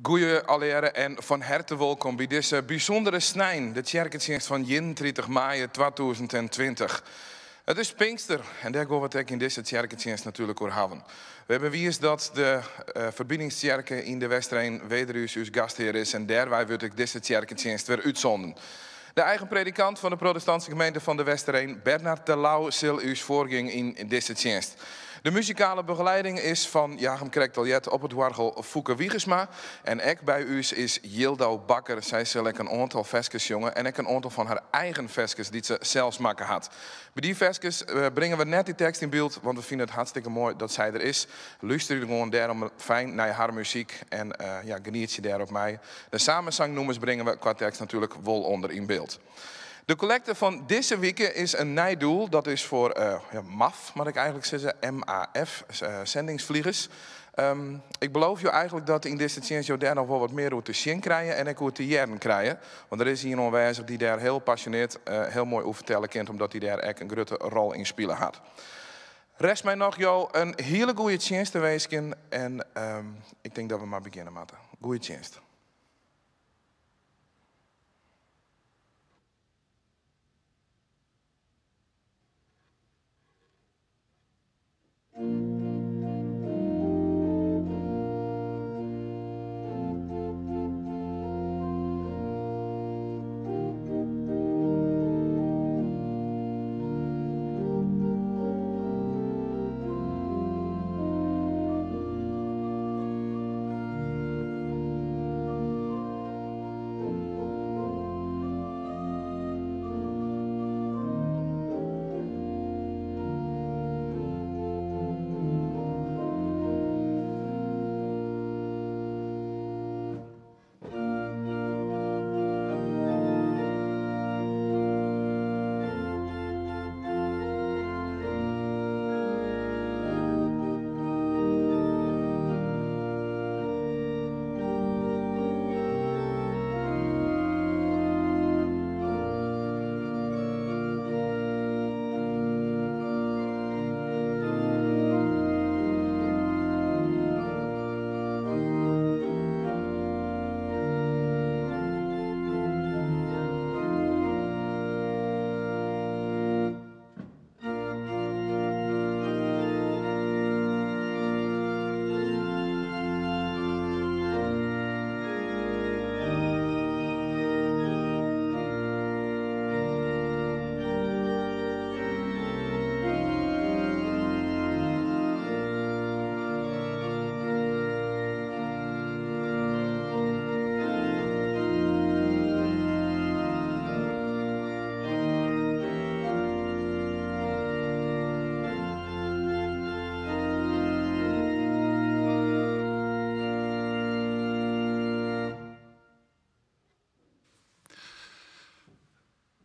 Goeie allegearre en fan herte wolkom by dizze bysûndere snein, de tsjerketsjinst fan 31 maaie 2020. It is Pinkster en dêr gean we it ek yn dizze tsjerketsjinst natuerlik oer hawwen. We binne wiis dat de Ferbiningstsjerke yn De Westereen weder ús gasthear is en dêrwei wurdt ek dizze tsjerketsjinst wer útsonden. De eigen predikant fan de protestantske gemeente fan De Westereen, Bernard Terlouw, sil ús foargean yn dizze tsjinst. De muzikale begeleiding is fan Jachem krekt al heard op it oargel Foeke Wiegersma. En ek by ús is Jildau Bakker. Sy sil ek in oantal ferskes sjonge en ek in oantal fan har eigen ferskes dy't se sels makke hat. By dy ferskes bringe we net dy tekst yn byld, want we fine it hartstikke moai dat sy der is. Lústerje gewoan dêrom fijn nei har muzyk en ja, genietsje dêr op mei. De samensangnoemers bringe we kwa tekst natuerlik wol ûnder yn byld. De kollekte fan dizze wike is in nij doel. Dat is foar ja, MAF, moat ik eigentlik sizze, MAF, zendingsvliegers. Ik beloof jo eigentlik dat yn dizze tsjinst jo dêr noch wol wat mear oer te sjen krije en ek oer te hearren krije. Want der is ien oanwêzich dy't dêr hiel pasjoneard hiel moai oer fertelle kin, omdat dy dêr ek in grutte rol yn spile hat. Rest my noch jo in hiele goede tsjinst te winskjen en ik tink dat we mar begjinne moatte. Goeie tsjinst.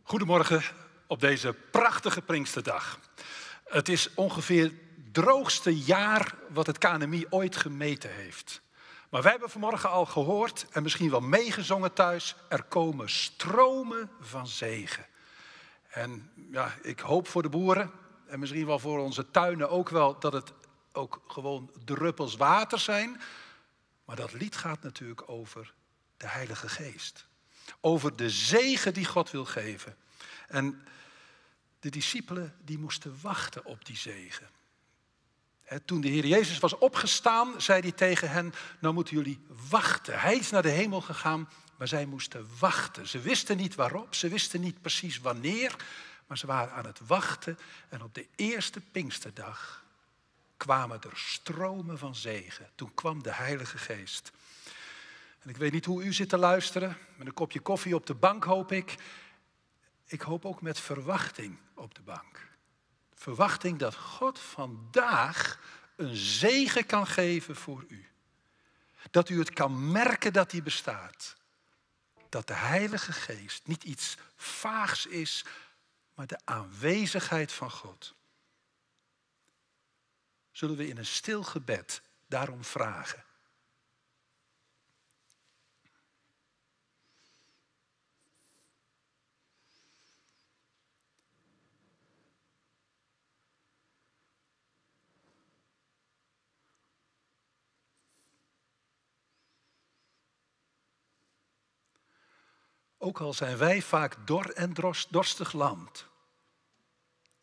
Goedemorgen op deze prachtige Pinksterdag. Het is ongeveer het droogste jaar wat het KNMI ooit gemeten heeft. Maar wij hebben vanmorgen al gehoord en misschien wel meegezongen thuis, er komen stromen van zegen. En ja, ik hoop voor de boeren en misschien wel voor onze tuinen ook wel dat het ook gewoon druppels water zijn. Maar dat lied gaat natuurlijk over de Heilige Geest. Over de zegen die God wil geven. En de discipelen die moesten wachten op die zegen. Toen de Heer Jezus was opgestaan, zei hij tegen hen, nou moeten jullie wachten. Hij is naar de hemel gegaan, maar zij moesten wachten. Ze wisten niet waarop, ze wisten niet precies wanneer, maar ze waren aan het wachten. En op de eerste Pinksterdag kwamen er stromen van zegen. Toen kwam de Heilige Geest. En ik weet niet hoe u zit te luisteren, met een kopje koffie op de bank hoop ik. Ik hoop ook met verwachting op de bank. Verwachting dat God vandaag een zegen kan geven voor u. Dat u het kan merken dat hij bestaat. Dat de Heilige Geest niet iets vaags is, maar de aanwezigheid van God. Zullen we in een stil gebed daarom vragen? Ook al zijn wij vaak dor en dorstig land.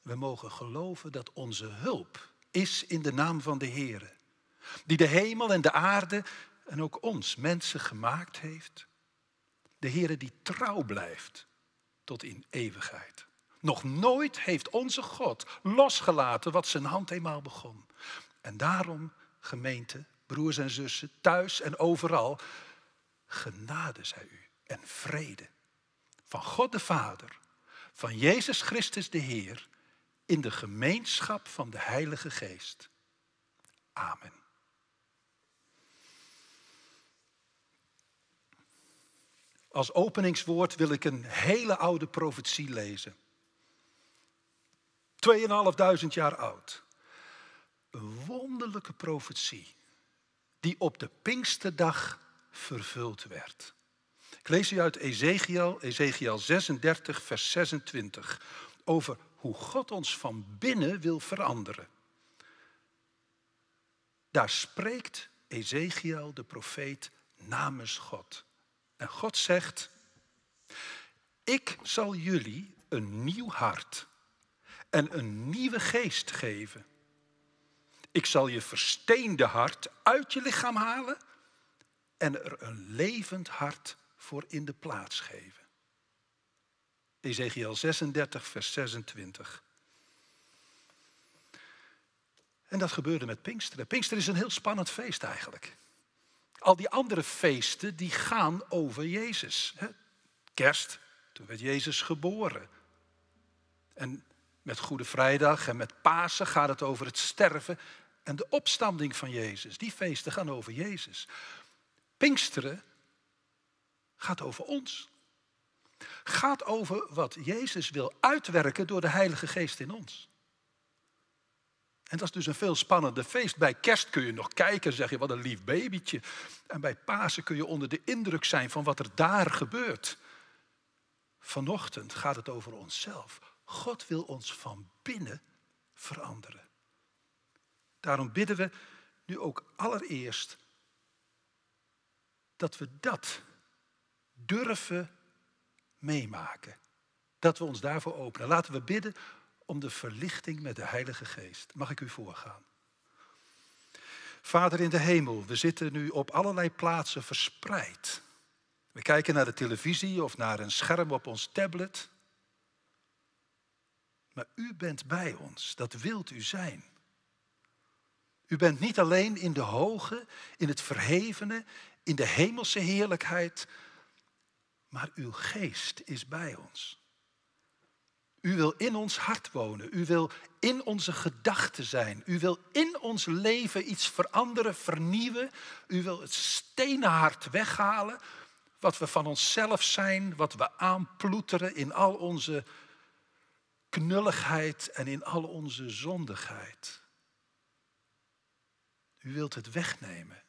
We mogen geloven dat onze hulp is in de naam van de Heere. Die de hemel en de aarde en ook ons mensen gemaakt heeft. De Heere die trouw blijft tot in eeuwigheid. Nog nooit heeft onze God losgelaten wat zijn hand eenmaal begon. En daarom, gemeente, broers en zussen, thuis en overal, genade zij u en vrede. Van God de Vader, van Jezus Christus de Heer, in de gemeenschap van de Heilige Geest. Amen. Als openingswoord wil ik een hele oude profetie lezen. 2500 jaar oud. Een wonderlijke profetie die op de Pinksterdag vervuld werd. Ik lees u uit Ezechiël, Ezechiël 36, vers 26, over hoe God ons van binnen wil veranderen. Daar spreekt Ezechiël, de profeet, namens God. En God zegt, ik zal jullie een nieuw hart en een nieuwe geest geven. Ik zal je versteende hart uit je lichaam halen en er een levend hart voor in de plaats geven. Ezechiël 36, vers 26. En dat gebeurde met Pinksteren. Pinksteren is een heel spannend feest eigenlijk. Al die andere feesten die gaan over Jezus. Kerst, toen werd Jezus geboren. En met Goede Vrijdag en met Pasen gaat het over het sterven en de opstanding van Jezus. Die feesten gaan over Jezus. Pinksteren gaat over ons. Gaat over wat Jezus wil uitwerken door de Heilige Geest in ons. En dat is dus een veel spannender feest. Bij kerst kun je nog kijken en zeg je, wat een lief babytje. En bij Pasen kun je onder de indruk zijn van wat er daar gebeurt. Vanochtend gaat het over onszelf. God wil ons van binnen veranderen. Daarom bidden we nu ook allereerst dat we dat durven meemaken. Dat we ons daarvoor openen. Laten we bidden om de verlichting met de Heilige Geest. Mag ik u voorgaan? Vader in de hemel, we zitten nu op allerlei plaatsen verspreid. We kijken naar de televisie of naar een scherm op ons tablet. Maar u bent bij ons, dat wilt u zijn. U bent niet alleen in de hoge, in het verhevene, in de hemelse heerlijkheid, maar uw geest is bij ons. U wil in ons hart wonen. U wil in onze gedachten zijn. U wil in ons leven iets veranderen, vernieuwen. U wil het stenen hart weghalen, wat we van onszelf zijn, wat we aanploeteren in al onze knulligheid en in al onze zondigheid. U wilt het wegnemen.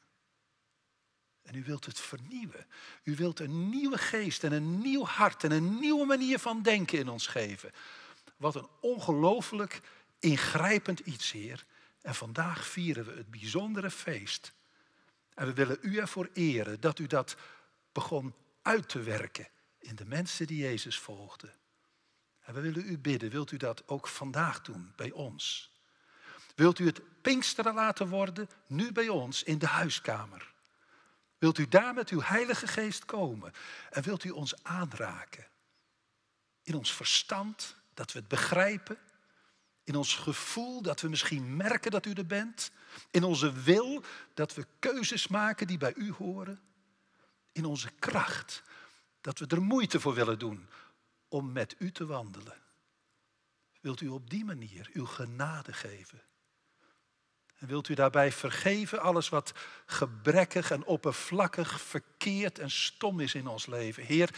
En u wilt het vernieuwen. U wilt een nieuwe geest en een nieuw hart en een nieuwe manier van denken in ons geven. Wat een ongelooflijk ingrijpend iets, Heer. En vandaag vieren we het bijzondere feest. En we willen u ervoor eren dat u dat begon uit te werken in de mensen die Jezus volgden. En we willen u bidden, wilt u dat ook vandaag doen bij ons? Wilt u het Pinksteren laten worden, nu bij ons in de huiskamer? Wilt u daar met uw Heilige Geest komen en wilt u ons aanraken? In ons verstand, dat we het begrijpen. In ons gevoel, dat we misschien merken dat u er bent. In onze wil, dat we keuzes maken die bij u horen. In onze kracht, dat we er moeite voor willen doen om met u te wandelen. Wilt u op die manier uw genade geven? En wilt u daarbij vergeven alles wat gebrekkig en oppervlakkig, verkeerd en stom is in ons leven? Heer,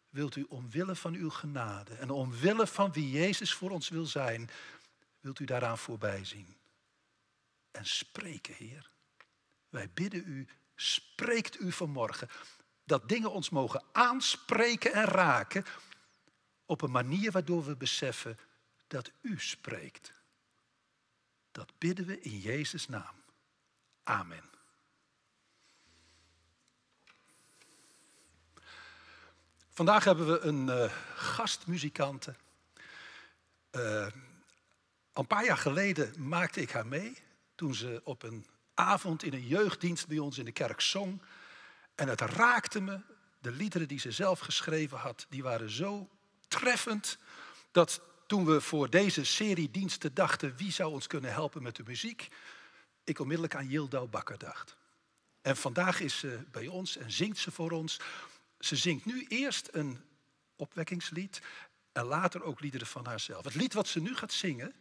wilt u omwille van uw genade en omwille van wie Jezus voor ons wil zijn, wilt u daaraan voorbij zien? En spreken, Heer. Wij bidden u, spreekt u vanmorgen, dat dingen ons mogen aanspreken en raken op een manier waardoor we beseffen dat u spreekt. Dat bidden we in Jezus' naam. Amen. Vandaag hebben we een uh, gastmuzikante. Uh, een paar jaar geleden maakte ik haar mee toen ze op een avond in een jeugddienst bij ons in de kerk zong. En het raakte me. De liederen die ze zelf geschreven had, die waren zo treffend dat toen we voor deze serie diensten dachten wie zou ons kunnen helpen met de muziek, ik onmiddellijk aan Jildau Bakker dacht. En vandaag is ze bij ons en zingt ze voor ons. Ze zingt nu eerst een opwekkingslied en later ook liederen van haarzelf. Het lied wat ze nu gaat zingen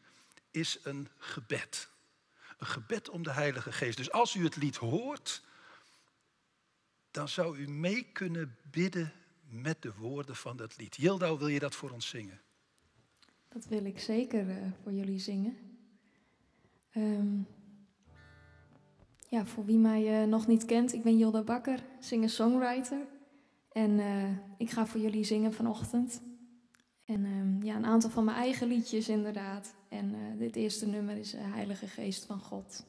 is een gebed. Een gebed om de Heilige Geest. Dus als u het lied hoort, dan zou u mee kunnen bidden met de woorden van dat lied. Jildau, wil je dat voor ons zingen? Dat wil ik zeker uh, voor jullie zingen. Ja, voor wie mij uh, nog niet kent, ik ben Jildau Bakker, singer-songwriter. En uh, ik ga voor jullie zingen vanochtend. En ja, een aantal van mijn eigen liedjes inderdaad. En dit eerste nummer is Heilige Geest van God.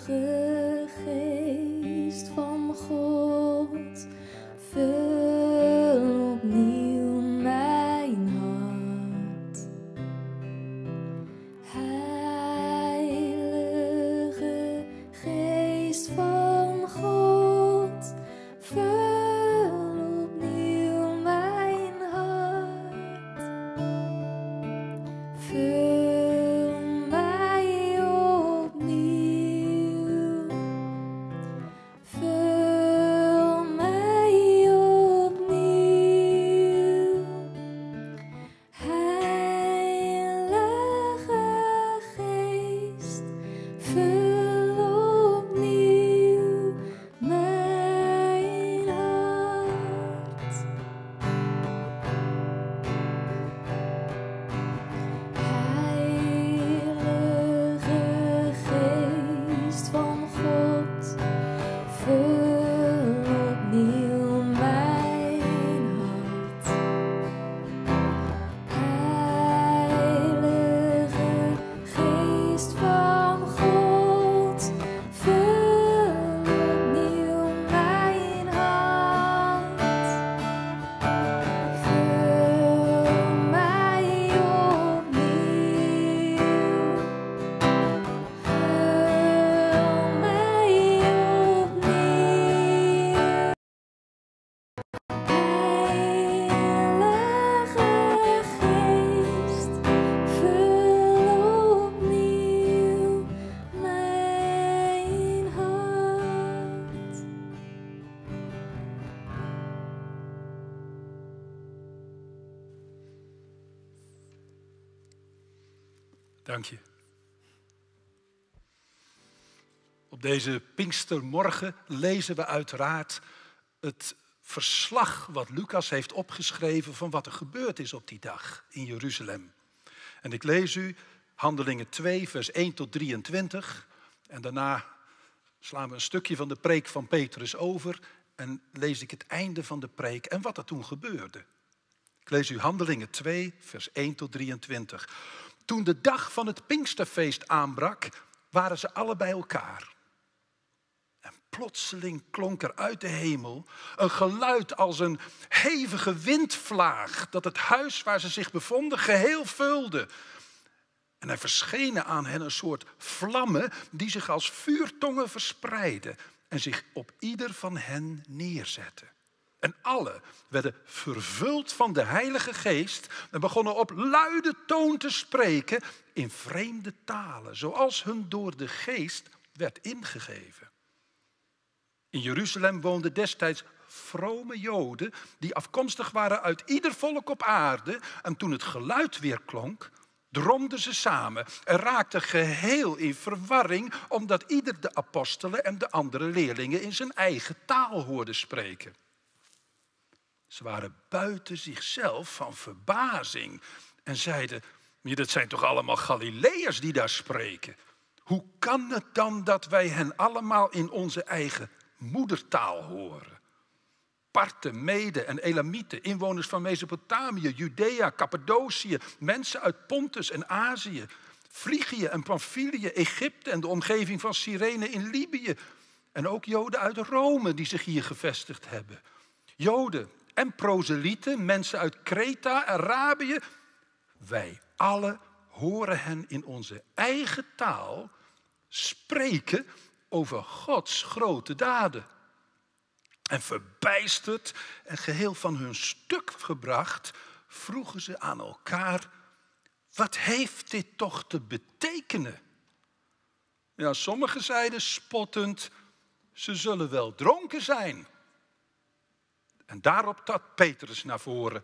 Heilige Geest van God, vul opnieuw mijn hart. Heilige Geest van God, vul opnieuw mijn hart. Vul mij opnieuw. Vul mij opnieuw. Heilige Geest, vul opnieuw mijn hart. Heilige Geest van God, vul opnieuw mijn hart. Heilige Geest van God, vul opnieuw mijn hart. Vul mij opnieuw. Vul mij opnieuw. Heilige Geest, vul opnieuw mijn hart. Dank je. Op deze Pinkstermorgen lezen we uiteraard het verslag wat Lucas heeft opgeschreven van wat er gebeurd is op die dag in Jeruzalem. En ik lees u Handelingen 2, vers 1 tot 23. En daarna slaan we een stukje van de preek van Petrus over en lees ik het einde van de preek en wat er toen gebeurde. Ik lees u Handelingen 2, vers 1 tot 23. Toen de dag van het Pinksterfeest aanbrak, waren ze alle bij elkaar. En plotseling klonk er uit de hemel een geluid als een hevige windvlaag dat het huis waar ze zich bevonden geheel vulde. En er verschenen aan hen een soort vlammen die zich als vuurtongen verspreidden en zich op ieder van hen neerzetten. En alle werden vervuld van de Heilige Geest en begonnen op luide toon te spreken in vreemde talen, zoals hun door de Geest werd ingegeven. In Jeruzalem woonden destijds vrome Joden die afkomstig waren uit ieder volk op aarde. En toen het geluid weer klonk, dromden ze samen en raakten geheel in verwarring, omdat ieder de apostelen en de andere leerlingen in zijn eigen taal hoorde spreken. Ze waren buiten zichzelf van verbazing en zeiden, maar dat zijn toch allemaal Galileërs die daar spreken? Hoe kan het dan dat wij hen allemaal in onze eigen moedertaal horen? Parten, Meden en Elamieten, inwoners van Mesopotamië, Judea, Cappadocië, mensen uit Pontus en Azië, Frygië en Pamphylië, Egypte en de omgeving van Cyrene in Libië. En ook Joden uit Rome die zich hier gevestigd hebben. Joden en proselieten, mensen uit Kreta, Arabië. Wij alle horen hen in onze eigen taal spreken over Gods grote daden. En verbijsterd en geheel van hun stuk gebracht, vroegen ze aan elkaar: wat heeft dit toch te betekenen? Ja, sommigen zeiden spottend: ze zullen wel dronken zijn. En daarop trad Petrus naar voren,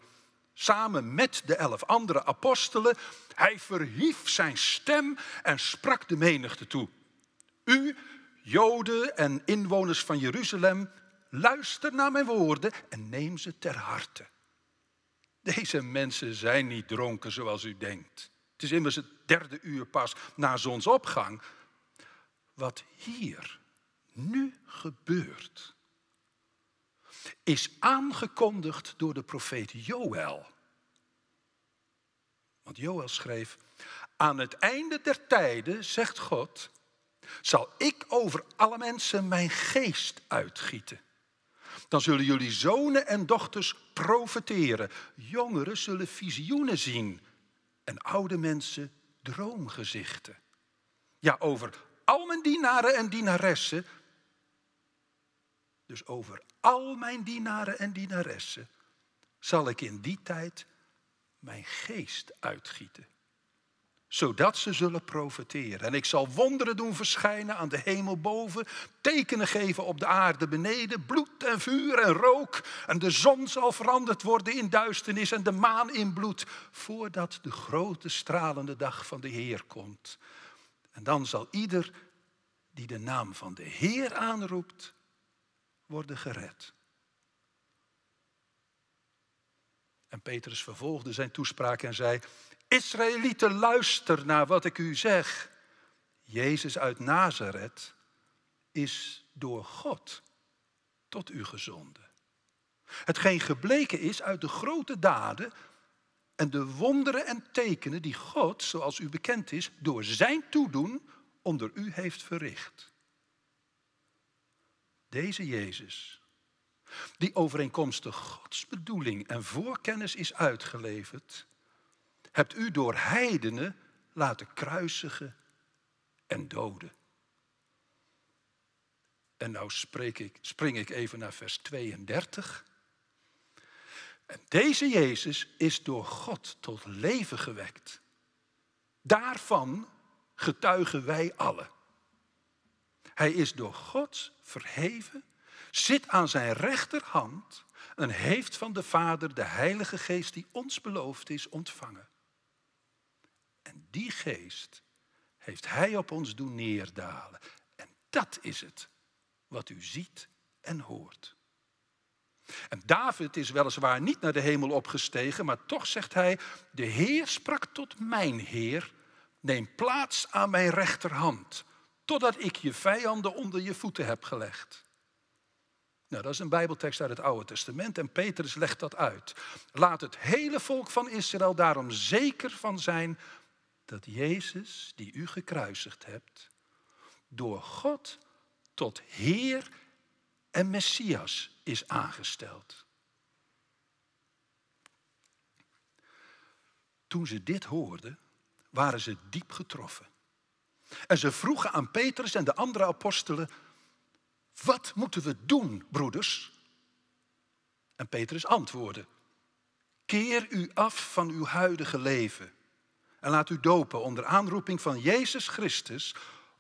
samen met de 11 andere apostelen. Hij verhief zijn stem en sprak de menigte toe. U, Joden en inwoners van Jeruzalem, luister naar mijn woorden en neem ze ter harte. Deze mensen zijn niet dronken zoals u denkt. Het is immers het 3e uur pas na zonsopgang. Wat hier nu gebeurt, is aangekondigd door de profeet Joël. Want Joël schreef: aan het einde der tijden, zegt God, zal ik over alle mensen mijn geest uitgieten. Dan zullen jullie zonen en dochters profeteren. Jongeren zullen visioenen zien en oude mensen droomgezichten. Ja, over al mijn dienaren en dienaressen, dus over al mijn dienaren en dienaressen, zal ik in die tijd mijn geest uitgieten. Zodat ze zullen profeteren. En ik zal wonderen doen verschijnen aan de hemel boven, tekenen geven op de aarde beneden, bloed en vuur en rook. En de zon zal veranderd worden in duisternis en de maan in bloed, voordat de grote stralende dag van de Heer komt. En dan zal ieder die de naam van de Heer aanroept, worden gered. En Petrus vervolgde zijn toespraak en zei: Israëlieten, luister naar wat ik u zeg. Jezus uit Nazareth is door God tot u gezonden. Hetgeen gebleken is uit de grote daden en de wonderen en tekenen die God, zoals u bekend is, door zijn toedoen onder u heeft verricht. Deze Jezus, die overeenkomstig Gods bedoeling en voorkennis is uitgeleverd, hebt u door heidenen laten kruisigen en doden. En nou spring ik even naar vers 32. En deze Jezus is door God tot leven gewekt. Daarvan getuigen wij allen. Hij is door God verheven, zit aan zijn rechterhand en heeft van de Vader de Heilige Geest die ons beloofd is ontvangen. En die geest heeft hij op ons doen neerdalen. En dat is het wat u ziet en hoort. En David is weliswaar niet naar de hemel opgestegen, maar toch zegt hij: de Heer sprak tot mijn Heer, neem plaats aan mijn rechterhand, totdat ik je vijanden onder je voeten heb gelegd. Nou, dat is een Bijbeltekst uit het Oude Testament en Petrus legt dat uit. Laat het hele volk van Israël daarom zeker van zijn dat Jezus, die u gekruisigd hebt, door God tot Heer en Messias is aangesteld. Toen ze dit hoorden, waren ze diep getroffen. En ze vroegen aan Petrus en de andere apostelen: wat moeten we doen, broeders? En Petrus antwoordde: keer u af van uw huidige leven en laat u dopen onder aanroeping van Jezus Christus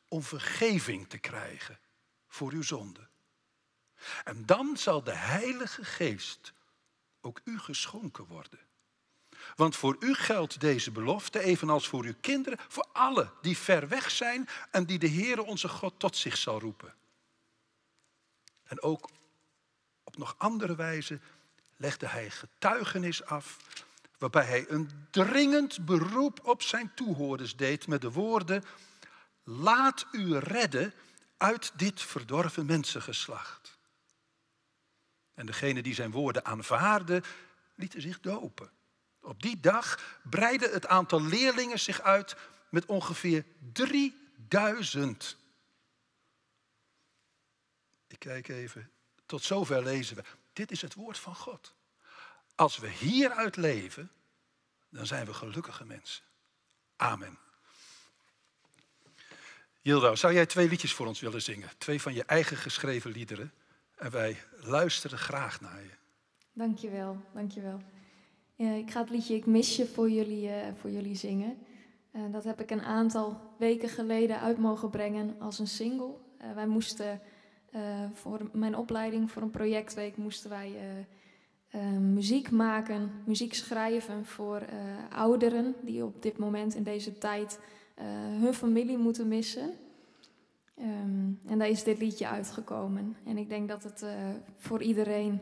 om vergeving te krijgen voor uw zonde. En dan zal de Heilige Geest ook u geschonken worden. Want voor u geldt deze belofte, evenals voor uw kinderen, voor allen die ver weg zijn en die de Heere onze God tot zich zal roepen. En ook op nog andere wijze legde hij getuigenis af, waarbij hij een dringend beroep op zijn toehoorders deed met de woorden: Laat u redden uit dit verdorven mensengeslacht. En degene die zijn woorden aanvaarden, lieten zich dopen. Op die dag breidde het aantal leerlingen zich uit met ongeveer 3000. Ik kijk even, tot zover lezen we. Dit is het woord van God. Als we hieruit leven, dan zijn we gelukkige mensen. Amen. Jildau, zou jij 2 liedjes voor ons willen zingen? 2 van je eigen geschreven liederen. En wij luisteren graag naar je. Dankjewel, dankjewel. Ja, ik ga het liedje Ik mis je voor jullie zingen. Dat heb ik een aantal weken geleden uit mogen brengen als een single. Wij moesten voor mijn opleiding, voor een projectweek, moesten wij muziek maken, muziek schrijven voor ouderen die op dit moment in deze tijd hun familie moeten missen. En daar is dit liedje uitgekomen. En ik denk dat het voor iedereen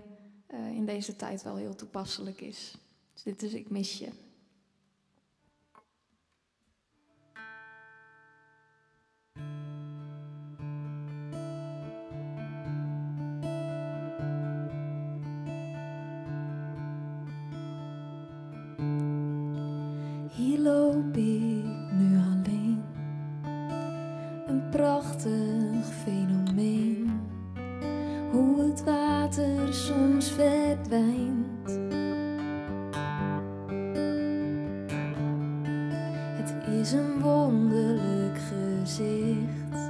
in deze tijd wel heel toepasselijk is. Dus dit is Ik mis je. Hier loop ik nu alleen, een prachtig fenomeen, hoe het water soms verdwijnt. Het is een wonderlijk gezicht,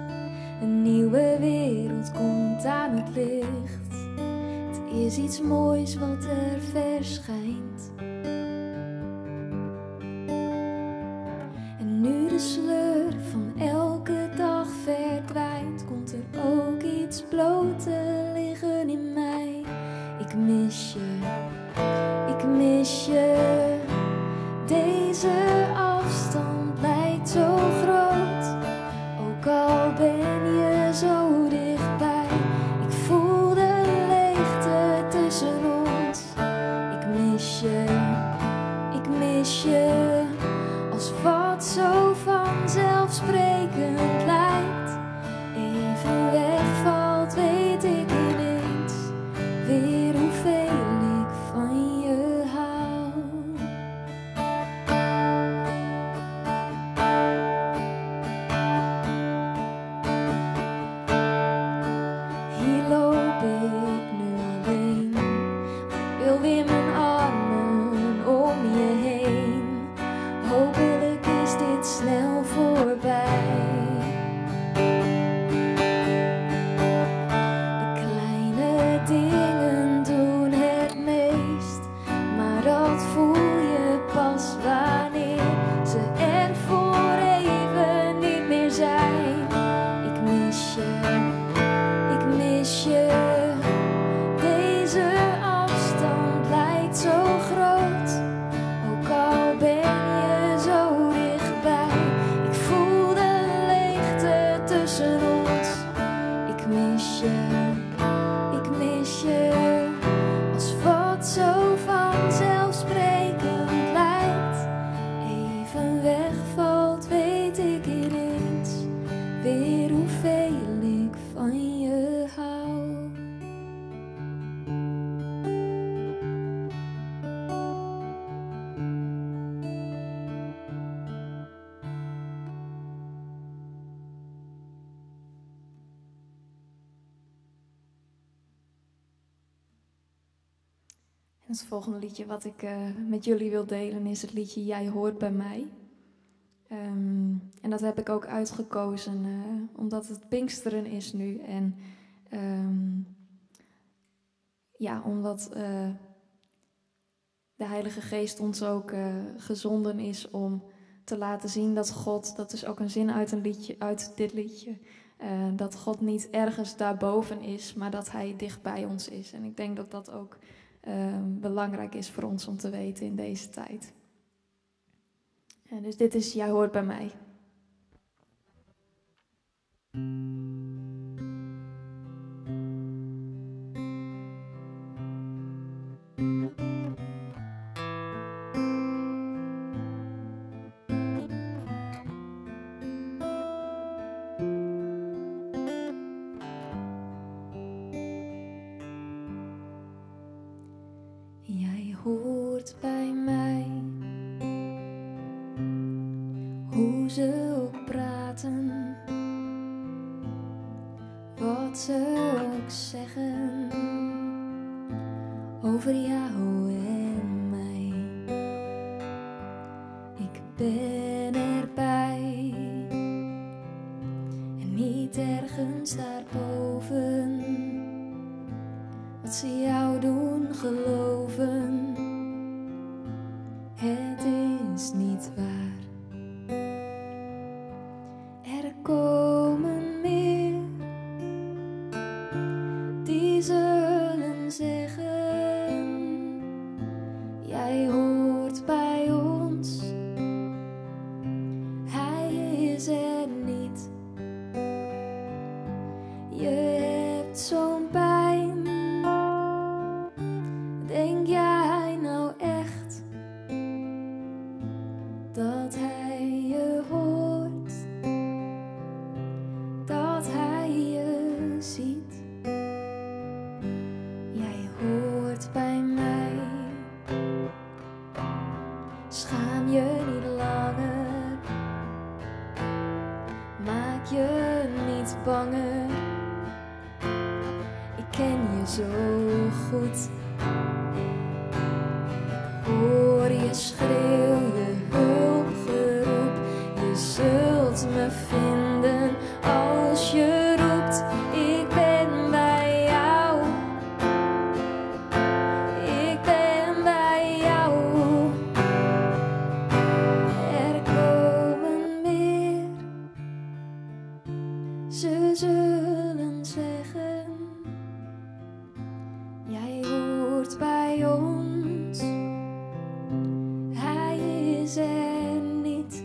een nieuwe wereld komt aan het licht. Het is iets moois wat er verschijnt. De sleur van elke dag verdwijnt, komt er ook iets bloot te liggen in mij. Ik mis je, ik mis je. Deze afstand lijkt zo groot, ook al ben je zo dichtbij. Ik voel de leegte tussen ons. Ik mis je, ik mis je. Als wat zo vanzelfsprekend lijkt, even wegvalt, weet ik ineens weer hoeveel ik van je hou. Hier loop ik nu alleen, maar ik wil weer mijn armen om je heen. Hopelijk is dit snel voorbij. De kleine dingen doen het meest, maar dat voel je pas wanneer ze er voor even niet meer zijn. Ik mis je, ik mis je. Deze afstand lijkt zo groot, ook al ben je zo dichtbij. Ik voel de leegte tussen ons. Ik mis je, ik mis je. Als wat zo vanzelfsprekend lijkt, even wegvalt, weet ik ineens weer hoeveel ik van je hou. En het volgende liedje wat ik met jullie wil delen is het liedje Jij hoort bij mij. En dat heb ik ook uitgekozen omdat het Pinksteren is nu. En omdat de Heilige Geest ons ook gezonden is om te laten zien dat God, dat is ook een zin uit een liedje, uit dit liedje, dat God niet ergens daarboven is, maar dat Hij dicht bij ons is. En ik denk dat dat ook belangrijk is voor ons om te weten in deze tijd. En dus dit is Jij hoort bij mij. Hoe ze ook praten, wat ze ook zeggen over jou en mij. Ik ben erbij en niet ergens daarboven. Wat ze jou doen geloven, het is niet waar. Er komen meer die zullen zeggen: Jij hoort bij ons, hij is er niet. Je hebt zo'n pijn. Denk jij nou echt dat hij je hoort? Dat hij je ziet? Jij hoort bij mij. Schaam je niet langer. Maak je niet banger. Ik ken je zo goed. Ik hoor je schreeuw, je hulpgeroep. Je zult me vinden als je roept. Ik ben bij jou. Ik ben bij jou. Er komen meer. Ze zullen zeggen: Jij hoort bij ons. Hij is er niet.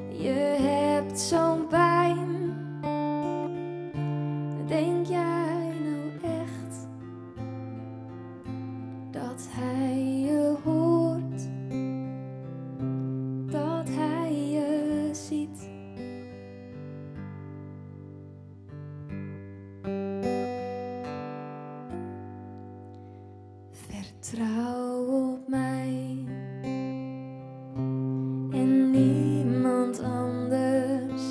Je hebt zo'n pijn. Denk jij nou echt dat hij je hoort? Dat hij je ziet? Vertrouw op mij en niemand anders.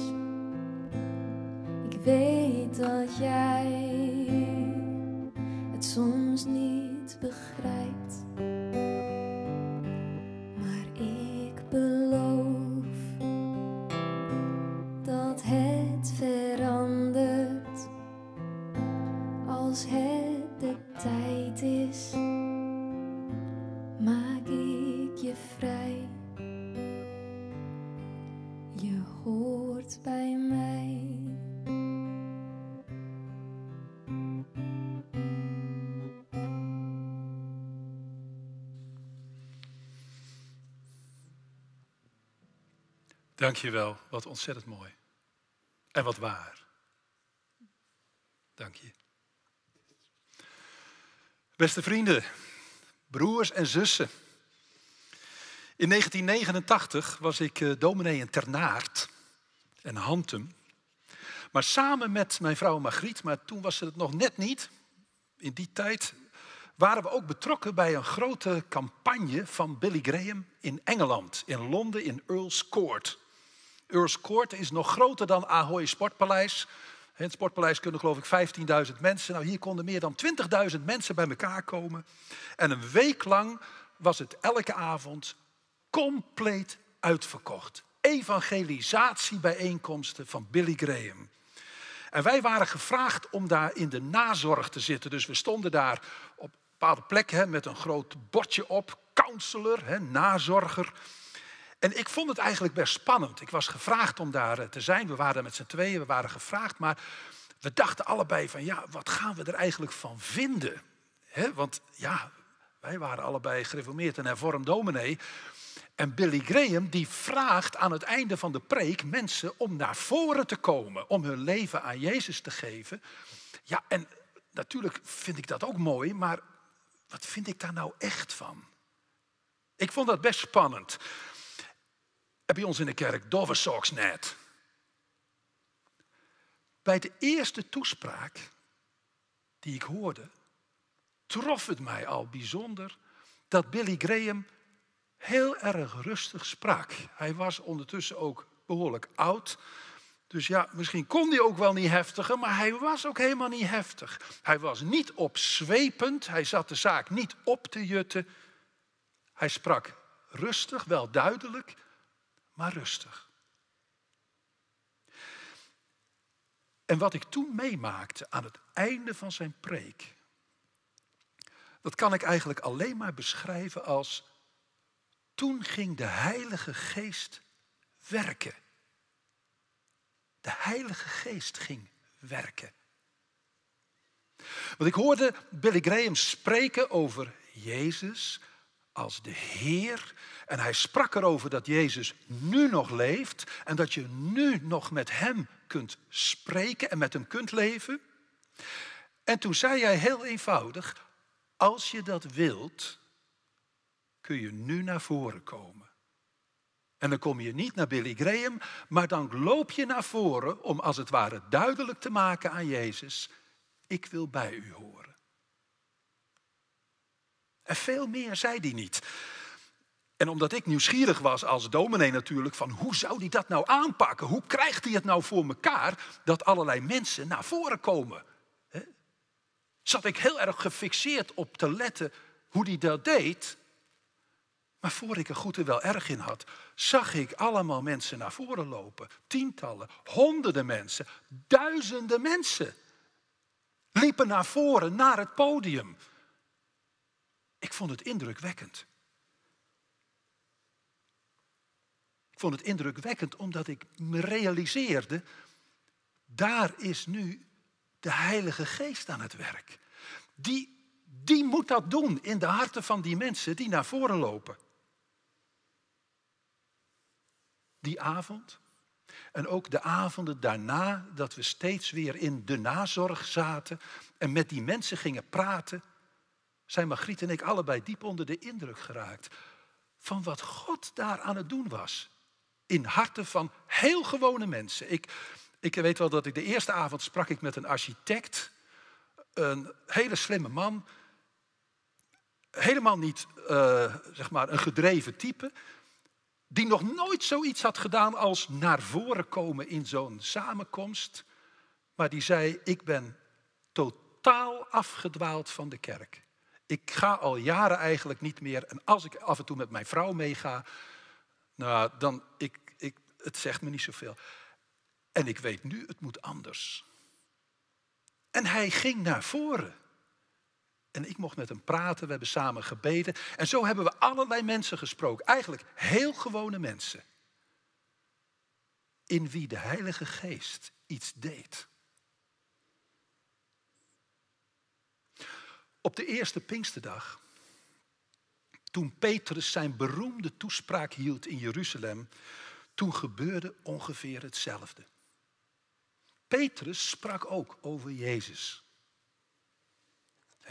Ik weet dat jij het soms niet begrijpt, maar ik beloof dat het verandert als het de tijd is. Maak ik je vrij. Je hoort bij mij. Dank je wel, wat ontzettend mooi. En wat waar. Dank je. Beste vrienden, broers en zussen. In 1989 was ik dominee in Ternaard en Hantum. Maar samen met mijn vrouw Margriet, maar toen was ze het nog net niet. In die tijd waren we ook betrokken bij een grote campagne van Billy Graham in Engeland. In Londen, in Earl's Court. Earl's Court is nog groter dan Ahoy Sportpaleis. In het Sportpaleis kunnen geloof ik 15.000 mensen. Hier konden meer dan 20.000 mensen bij elkaar komen. En een week lang was het elke avond compleet uitverkocht. Evangelisatiebijeenkomsten van Billy Graham. En wij waren gevraagd om daar in de nazorg te zitten. Dus we stonden daar op bepaalde plekken, met een groot bordje op. Counselor, nazorger. En ik vond het eigenlijk best spannend. Ik was gevraagd om daar te zijn. We waren met z'n tweeën, we waren gevraagd. Maar we dachten allebei van, ja, wat gaan we er eigenlijk van vinden? Want wij waren allebei gereformeerd en hervormd dominee. En Billy Graham die vraagt aan het einde van de preek mensen om naar voren te komen. Om hun leven aan Jezus te geven. Ja, en natuurlijk vind ik dat ook mooi, maar wat vind ik daar nou echt van? Ik vond dat best spannend. En bij ons in de kerk, Doversocks net. Bij de eerste toespraak die ik hoorde, trof het mij al bijzonder dat Billy Graham heel erg rustig sprak. Hij was ondertussen ook behoorlijk oud. Dus ja, misschien kon hij ook wel niet heftiger, maar hij was ook helemaal niet heftig. Hij was niet opzwepend, hij zat de zaak niet op te jutten. Hij sprak rustig, wel duidelijk, maar rustig. En wat ik toen meemaakte aan het einde van zijn preek, dat kan ik eigenlijk alleen maar beschrijven als: toen ging de Heilige Geest werken. De Heilige Geest ging werken. Want ik hoorde Billy Graham spreken over Jezus als de Heer. En hij sprak erover dat Jezus nu nog leeft en dat je nu nog met hem kunt spreken en met hem kunt leven. En toen zei hij heel eenvoudig: als je dat wilt, kun je nu naar voren komen. En dan kom je niet naar Billy Graham, maar dan loop je naar voren om als het ware duidelijk te maken aan Jezus: ik wil bij u horen. En veel meer zei hij niet. En omdat ik nieuwsgierig was als dominee natuurlijk, van hoe zou hij dat nou aanpakken? Hoe krijgt hij het nou voor elkaar dat allerlei mensen naar voren komen? Zat ik heel erg gefixeerd op te letten hoe hij dat deed. Maar voor ik er goed en wel erg in had, zag ik allemaal mensen naar voren lopen. Tientallen, honderden mensen, duizenden mensen liepen naar voren, naar het podium. Ik vond het indrukwekkend. Ik vond het indrukwekkend omdat ik me realiseerde, daar is nu de Heilige Geest aan het werk. Die moet dat doen in de harten van die mensen die naar voren lopen. Die avond en ook de avonden daarna dat we steeds weer in de nazorg zaten en met die mensen gingen praten, zijn Margriet en ik allebei diep onder de indruk geraakt van wat God daar aan het doen was. In harten van heel gewone mensen. Ik weet wel dat ik de eerste avond sprak ik met een architect, een hele slimme man, helemaal niet zeg maar een gedreven type, die nog nooit zoiets had gedaan als naar voren komen in zo'n samenkomst, maar die zei: ik ben totaal afgedwaald van de kerk. Ik ga al jaren eigenlijk niet meer en als ik af en toe met mijn vrouw meega, nou, dan, het zegt me niet zoveel. En ik weet nu, het moet anders. En hij ging naar voren. En ik mocht met hem praten, we hebben samen gebeden. En zo hebben we allerlei mensen gesproken. Eigenlijk heel gewone mensen. In wie de Heilige Geest iets deed. Op de eerste Pinksterdag, toen Petrus zijn beroemde toespraak hield in Jeruzalem, toen gebeurde ongeveer hetzelfde. Petrus sprak ook over Jezus.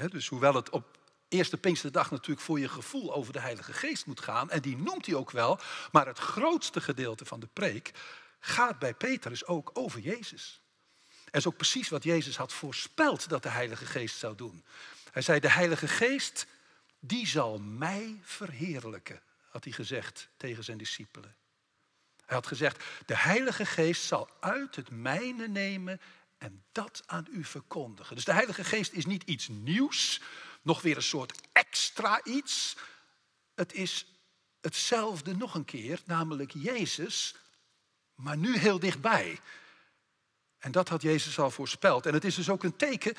Dus hoewel het op eerste Pinksterdag natuurlijk voor je gevoel over de Heilige Geest moet gaan, en die noemt hij ook wel, maar het grootste gedeelte van de preek gaat bij Petrus ook over Jezus. En is ook precies wat Jezus had voorspeld dat de Heilige Geest zou doen. Hij zei, de Heilige Geest, die zal mij verheerlijken, had hij gezegd tegen zijn discipelen. Hij had gezegd, de Heilige Geest zal uit het mijne nemen en dat aan u verkondigen. Dus de Heilige Geest is niet iets nieuws, nog weer een soort extra iets. Het is hetzelfde nog een keer, namelijk Jezus, maar nu heel dichtbij. En dat had Jezus al voorspeld. En het is dus ook een teken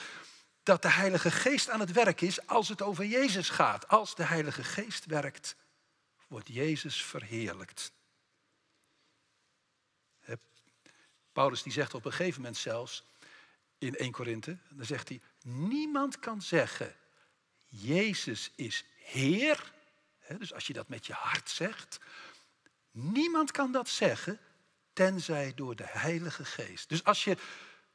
dat de Heilige Geest aan het werk is als het over Jezus gaat. Als de Heilige Geest werkt, wordt Jezus verheerlijkt. Paulus die zegt op een gegeven moment zelfs in 1 Korinthe, dan zegt hij, niemand kan zeggen, Jezus is Heer. Dus als je dat met je hart zegt, niemand kan dat zeggen, tenzij door de Heilige Geest. Dus als je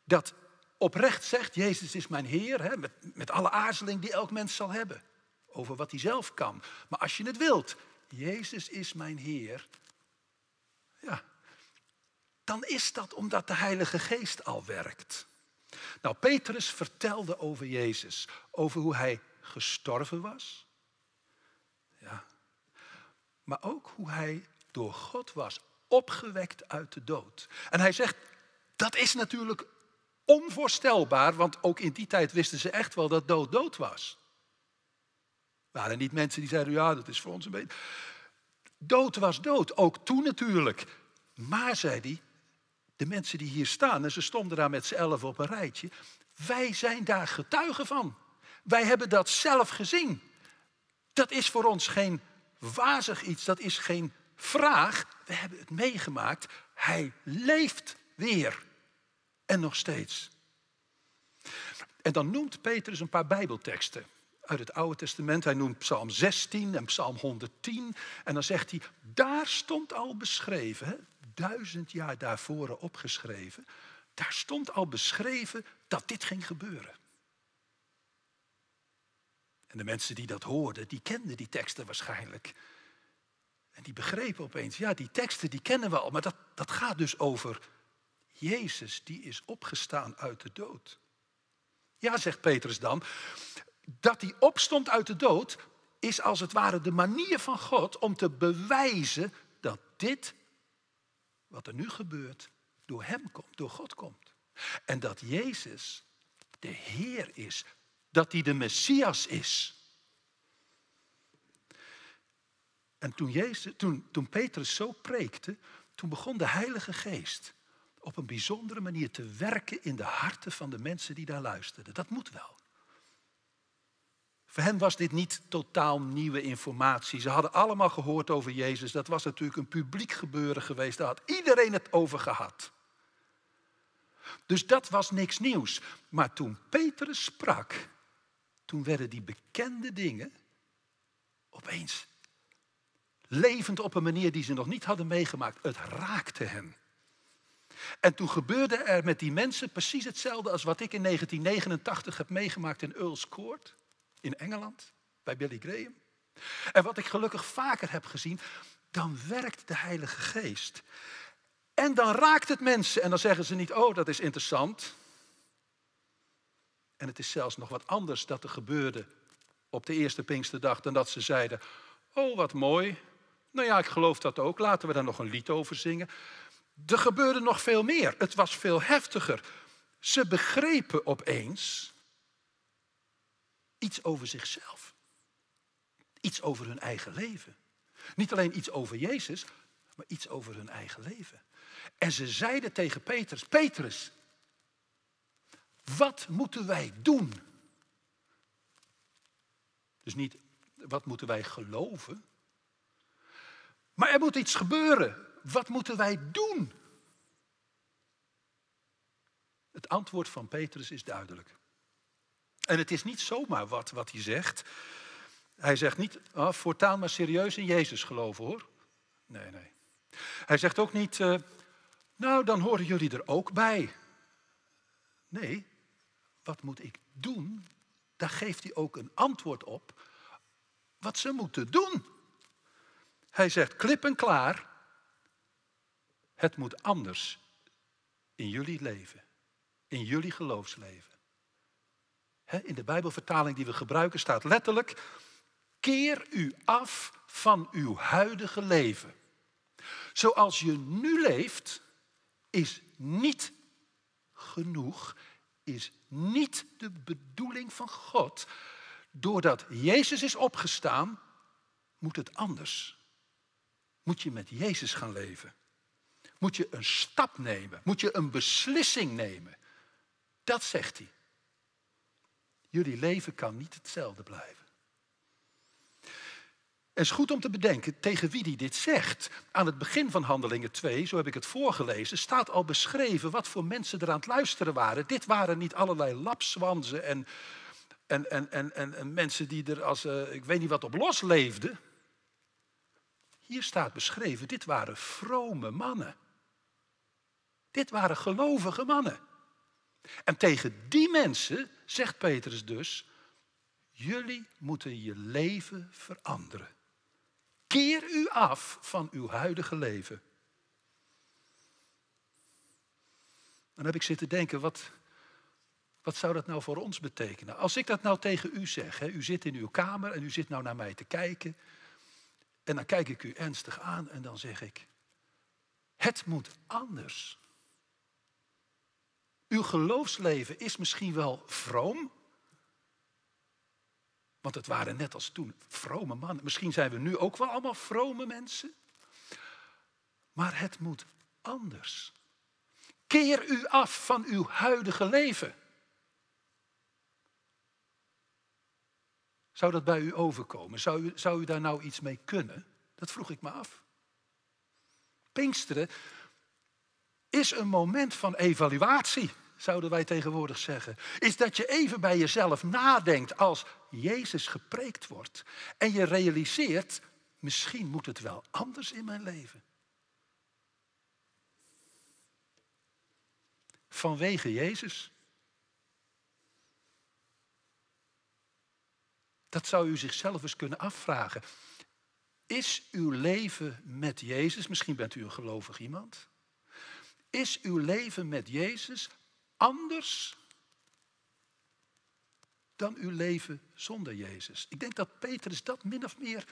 dat oprecht zegt, Jezus is mijn Heer, met alle aarzeling die elk mens zal hebben, over wat hij zelf kan. Maar als je het wilt, Jezus is mijn Heer, ja, dan is dat omdat de Heilige Geest al werkt. Nou, Petrus vertelde over Jezus, over hoe hij gestorven was. Ja. Maar ook hoe hij door God was opgewekt uit de dood. En hij zegt, dat is natuurlijk onvoorstelbaar, want ook in die tijd wisten ze echt wel dat dood dood was. Waren niet mensen die zeiden, ja, dat is voor ons een beetje... Dood was dood, ook toen natuurlijk. Maar, zei hij, de mensen die hier staan, en ze stonden daar met z'n elf op een rijtje, wij zijn daar getuigen van. Wij hebben dat zelf gezien. Dat is voor ons geen wazig iets, dat is geen vraag. We hebben het meegemaakt. Hij leeft weer. En nog steeds. En dan noemt Petrus een paar Bijbelteksten uit het Oude Testament. Hij noemt Psalm 16 en Psalm 110. En dan zegt hij, daar stond al beschreven, hè, 1000 jaar daarvoor opgeschreven, daar stond al beschreven dat dit ging gebeuren. En de mensen die dat hoorden, die kenden die teksten waarschijnlijk. En die begrepen opeens, ja, die teksten die kennen we al, maar dat gaat dus over Jezus, die is opgestaan uit de dood. Ja, zegt Petrus dan, dat hij opstond uit de dood is als het ware de manier van God om te bewijzen dat dit, wat er nu gebeurt, door hem komt, door God komt. En dat Jezus de Heer is, dat hij de Messias is. En toen Petrus zo preekte, toen begon de Heilige Geest op een bijzondere manier te werken in de harten van de mensen die daar luisterden. Dat moet wel. Voor hen was dit niet totaal nieuwe informatie. Ze hadden allemaal gehoord over Jezus. Dat was natuurlijk een publiek gebeuren geweest. Daar had iedereen het over gehad. Dus dat was niks nieuws. Maar toen Petrus sprak, toen werden die bekende dingen opeens levend op een manier die ze nog niet hadden meegemaakt. Het raakte hen. En toen gebeurde er met die mensen precies hetzelfde als wat ik in 1989 heb meegemaakt in Earls Court in Engeland, bij Billy Graham. En wat ik gelukkig vaker heb gezien, dan werkt de Heilige Geest. En dan raakt het mensen en dan zeggen ze niet, oh, dat is interessant. En het is zelfs nog wat anders dat er gebeurde op de eerste Pinksterdag dan dat ze zeiden, oh, wat mooi. Nou ja, ik geloof dat ook. Laten we daar nog een lied over zingen. Er gebeurde nog veel meer. Het was veel heftiger. Ze begrepen opeens iets over zichzelf. Iets over hun eigen leven. Niet alleen iets over Jezus, maar iets over hun eigen leven. En ze zeiden tegen Petrus, Petrus, wat moeten wij doen? Dus niet, wat moeten wij geloven? Maar er moet iets gebeuren. Wat moeten wij doen? Het antwoord van Petrus is duidelijk. En het is niet zomaar wat hij zegt. Hij zegt niet, oh, voortaan maar serieus in Jezus geloven hoor. Nee, nee. Hij zegt ook niet, nou dan horen jullie er ook bij. Nee, wat moet ik doen? Daar geeft hij ook een antwoord op wat ze moeten doen. Hij zegt klip en klaar, het moet anders in jullie leven, in jullie geloofsleven. In de Bijbelvertaling die we gebruiken staat letterlijk, keer u af van uw huidige leven. Zoals je nu leeft, is niet genoeg, is niet de bedoeling van God. Doordat Jezus is opgestaan, moet het anders. Moet je met Jezus gaan leven. Moet je een stap nemen. Moet je een beslissing nemen. Dat zegt hij. Jullie leven kan niet hetzelfde blijven. Het is goed om te bedenken tegen wie hij dit zegt. Aan het begin van Handelingen 2, zo heb ik het voorgelezen, staat al beschreven wat voor mensen er aan het luisteren waren. Dit waren niet allerlei lapswanzen en mensen die er als ik weet niet wat op los leefden. Hier staat beschreven, dit waren vrome mannen. Dit waren gelovige mannen. En tegen die mensen zegt Petrus dus, jullie moeten je leven veranderen. Keer u af van uw huidige leven. Dan heb ik zitten denken, wat zou dat nou voor ons betekenen? Als ik dat nou tegen u zeg, hè, u zit in uw kamer en u zit nou naar mij te kijken. En dan kijk ik u ernstig aan en dan zeg ik, het moet anders. Uw geloofsleven is misschien wel vroom. Want het waren net als toen vrome mannen. Misschien zijn we nu ook wel allemaal vrome mensen. Maar het moet anders. Keer u af van uw huidige leven. Zou dat bij u overkomen? Zou u daar nou iets mee kunnen? Dat vroeg ik me af. Pinksteren is een moment van evaluatie, zouden wij tegenwoordig zeggen. Is dat je even bij jezelf nadenkt als Jezus gepreekt wordt. En je realiseert, misschien moet het wel anders in mijn leven. Vanwege Jezus. Dat zou u zichzelf eens kunnen afvragen. Is uw leven met Jezus, misschien bent u een gelovig iemand, is uw leven met Jezus anders dan uw leven zonder Jezus? Ik denk dat Petrus dat min of meer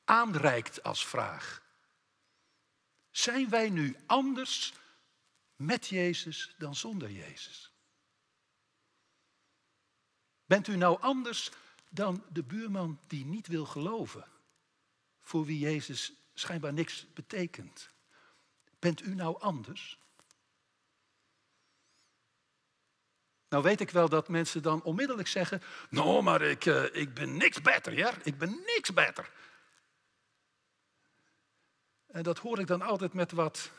aanreikt als vraag. Zijn wij nu anders met Jezus dan zonder Jezus? Bent u nou anders dan de buurman die niet wil geloven, voor wie Jezus schijnbaar niks betekent? Bent u nou anders? Nou weet ik wel dat mensen dan onmiddellijk zeggen, nou, maar ik ben niks beter, ja? Ik ben niks beter. En dat hoor ik dan altijd met wat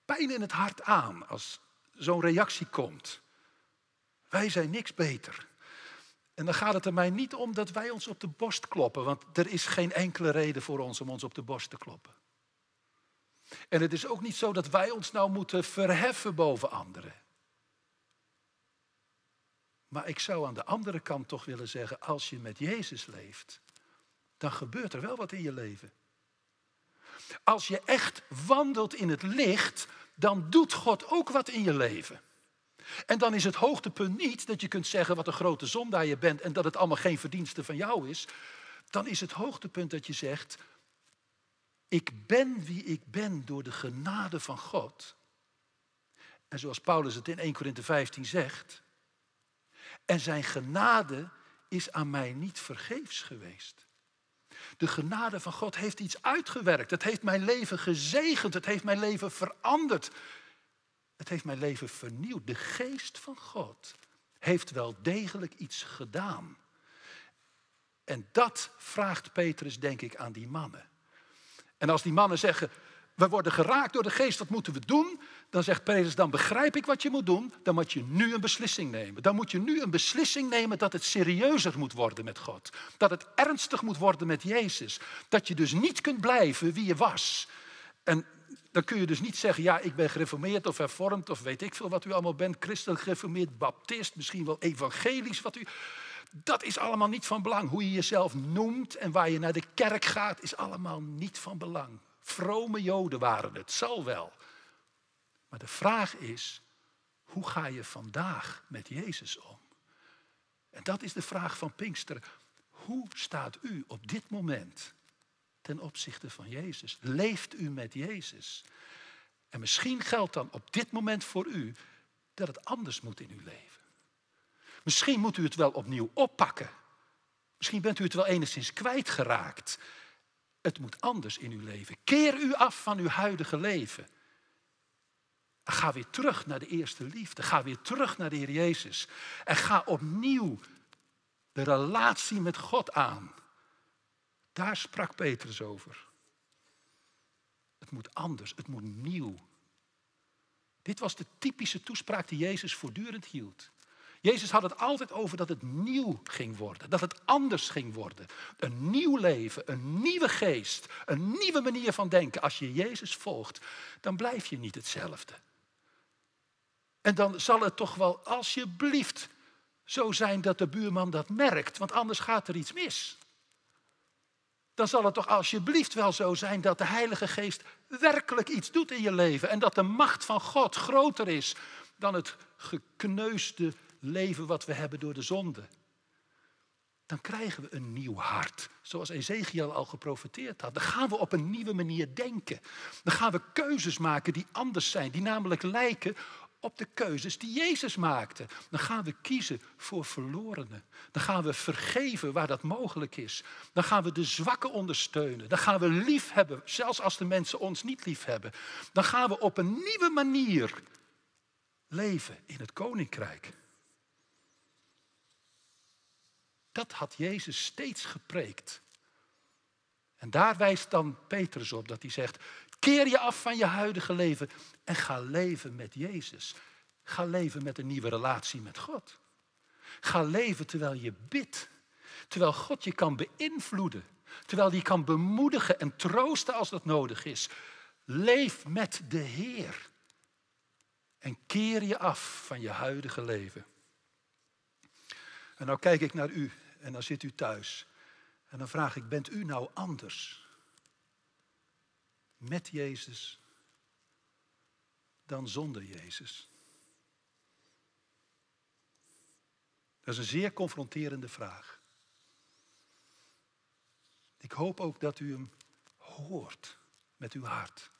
pijn in het hart aan als zo'n reactie komt. Wij zijn niks beter. En dan gaat het er mij niet om dat wij ons op de borst kloppen, want er is geen enkele reden voor ons om ons op de borst te kloppen. En het is ook niet zo dat wij ons nou moeten verheffen boven anderen. Maar ik zou aan de andere kant toch willen zeggen, als je met Jezus leeft, dan gebeurt er wel wat in je leven. Als je echt wandelt in het licht, dan doet God ook wat in je leven. En dan is het hoogtepunt niet dat je kunt zeggen wat een grote zondaar je bent en dat het allemaal geen verdienste van jou is. Dan is het hoogtepunt dat je zegt, ik ben wie ik ben door de genade van God. En zoals Paulus het in 1 Korinthe 15 zegt, en zijn genade is aan mij niet vergeefs geweest. De genade van God heeft iets uitgewerkt. Het heeft mijn leven gezegend. Het heeft mijn leven veranderd. Het heeft mijn leven vernieuwd. De geest van God heeft wel degelijk iets gedaan. En dat vraagt Petrus, denk ik, aan die mannen. En als die mannen zeggen, we worden geraakt door de geest, wat moeten we doen? Dan zegt Petrus, dan begrijp ik wat je moet doen. Dan moet je nu een beslissing nemen. Dan moet je nu een beslissing nemen dat het serieuzer moet worden met God. Dat het ernstig moet worden met Jezus. Dat je dus niet kunt blijven wie je was. En dan kun je dus niet zeggen, ja, ik ben gereformeerd of hervormd of weet ik veel wat u allemaal bent. Christelijk gereformeerd, baptist, misschien wel evangelisch wat u... Dat is allemaal niet van belang. Hoe je jezelf noemt en waar je naar de kerk gaat, is allemaal niet van belang. Vrome Joden waren het, zal wel. Maar de vraag is, hoe ga je vandaag met Jezus om? En dat is de vraag van Pinksteren. Hoe staat u op dit moment ten opzichte van Jezus? Leeft u met Jezus? En misschien geldt dan op dit moment voor u dat het anders moet in uw leven. Misschien moet u het wel opnieuw oppakken. Misschien bent u het wel enigszins kwijtgeraakt. Het moet anders in uw leven. Keer u af van uw huidige leven. Ga weer terug naar de eerste liefde. Ga weer terug naar de Heer Jezus. En ga opnieuw de relatie met God aan. Daar sprak Petrus over. Het moet anders, het moet nieuw. Dit was de typische toespraak die Jezus voortdurend hield. Jezus had het altijd over dat het nieuw ging worden, dat het anders ging worden. Een nieuw leven, een nieuwe geest, een nieuwe manier van denken. Als je Jezus volgt, dan blijf je niet hetzelfde. En dan zal het toch wel alsjeblieft zo zijn dat de buurman dat merkt, want anders gaat er iets mis. Dan zal het toch alsjeblieft wel zo zijn dat de Heilige Geest werkelijk iets doet in je leven. En dat de macht van God groter is dan het gekneusde leven wat we hebben door de zonde. Dan krijgen we een nieuw hart. Zoals Ezekiel al geprofeteerd had. Dan gaan we op een nieuwe manier denken. Dan gaan we keuzes maken die anders zijn. Die namelijk lijken op de keuzes die Jezus maakte. Dan gaan we kiezen voor verlorenen. Dan gaan we vergeven waar dat mogelijk is. Dan gaan we de zwakken ondersteunen. Dan gaan we lief hebben, zelfs als de mensen ons niet lief hebben. Dan gaan we op een nieuwe manier leven in het koninkrijk. Dat had Jezus steeds gepreekt. En daar wijst dan Petrus op dat hij zegt, keer je af van je huidige leven en ga leven met Jezus. Ga leven met een nieuwe relatie met God. Ga leven terwijl je bidt. Terwijl God je kan beïnvloeden. Terwijl hij kan bemoedigen en troosten als dat nodig is. Leef met de Heer. En keer je af van je huidige leven. En nou kijk ik naar u en dan zit u thuis. En dan vraag ik, bent u nou anders met Jezus dan zonder Jezus? Dat is een zeer confronterende vraag. Ik hoop ook dat u hem hoort met uw hart.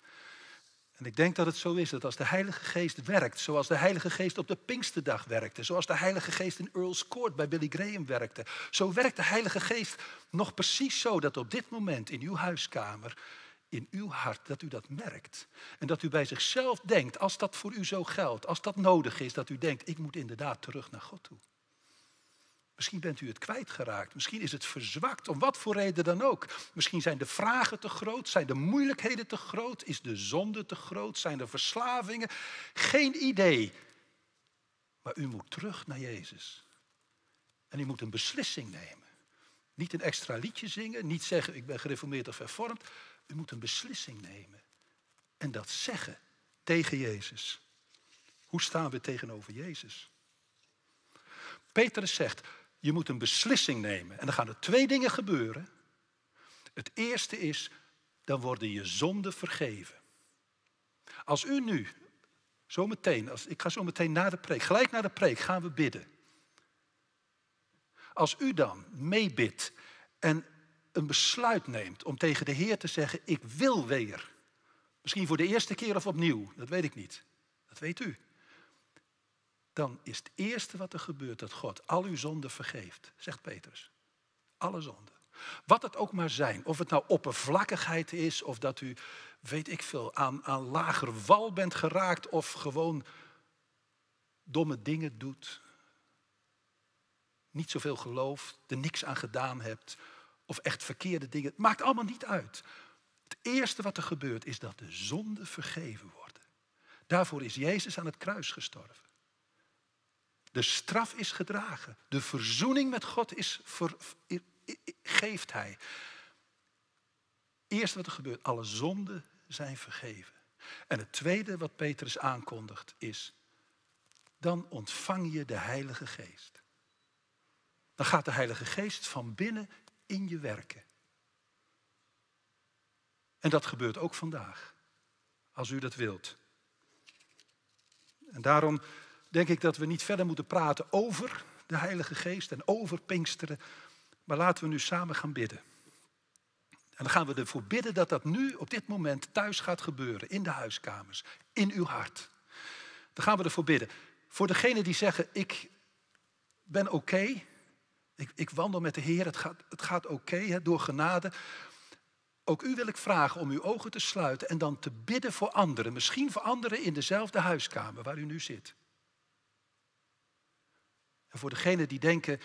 En ik denk dat het zo is dat als de Heilige Geest werkt, zoals de Heilige Geest op de Pinksterdag werkte, zoals de Heilige Geest in Earl's Court bij Billy Graham werkte, zo werkt de Heilige Geest nog precies zo dat op dit moment in uw huiskamer, in uw hart, dat u dat merkt. En dat u bij zichzelf denkt, als dat voor u zo geldt, als dat nodig is, dat u denkt, ik moet inderdaad terug naar God toe. Misschien bent u het kwijtgeraakt. Misschien is het verzwakt, om wat voor reden dan ook. Misschien zijn de vragen te groot, zijn de moeilijkheden te groot, is de zonde te groot, zijn er verslavingen. Geen idee. Maar u moet terug naar Jezus. En u moet een beslissing nemen. Niet een extra liedje zingen, niet zeggen ik ben gereformeerd of hervormd. U moet een beslissing nemen. En dat zeggen tegen Jezus. Hoe staan we tegenover Jezus? Petrus zegt, je moet een beslissing nemen. En dan gaan er twee dingen gebeuren. Het eerste is, dan worden je zonden vergeven. Als u nu, zometeen, als, ik ga zo meteen na de preek, gelijk na de preek gaan we bidden. Als u dan meebidt en een besluit neemt om tegen de Heer te zeggen, ik wil weer. Misschien voor de eerste keer of opnieuw, dat weet ik niet. Dat weet u. Dan is het eerste wat er gebeurt dat God al uw zonden vergeeft, zegt Petrus. Alle zonden. Wat het ook maar zijn, of het nou oppervlakkigheid is, of dat u, weet ik veel, aan lager wal bent geraakt, of gewoon domme dingen doet. Niet zoveel gelooft, er niks aan gedaan hebt, of echt verkeerde dingen. Het maakt allemaal niet uit. Het eerste wat er gebeurt is dat de zonden vergeven worden. Daarvoor is Jezus aan het kruis gestorven. De straf is gedragen. De verzoening met God is geeft hij. Eerst wat er gebeurt, alle zonden zijn vergeven. En het tweede wat Petrus aankondigt is, dan ontvang je de Heilige Geest. Dan gaat de Heilige Geest van binnen in je werken. En dat gebeurt ook vandaag, als u dat wilt. En daarom denk ik dat we niet verder moeten praten over de Heilige Geest en over Pinksteren. Maar laten we nu samen gaan bidden. En dan gaan we ervoor bidden dat dat nu op dit moment thuis gaat gebeuren. In de huiskamers, in uw hart. Dan gaan we ervoor bidden. Voor degenen die zeggen, ik ben oké. Ik wandel met de Heer, het gaat oké, door genade. Ook u wil ik vragen om uw ogen te sluiten en dan te bidden voor anderen. Misschien voor anderen in dezelfde huiskamer waar u nu zit. En voor degenen die denken,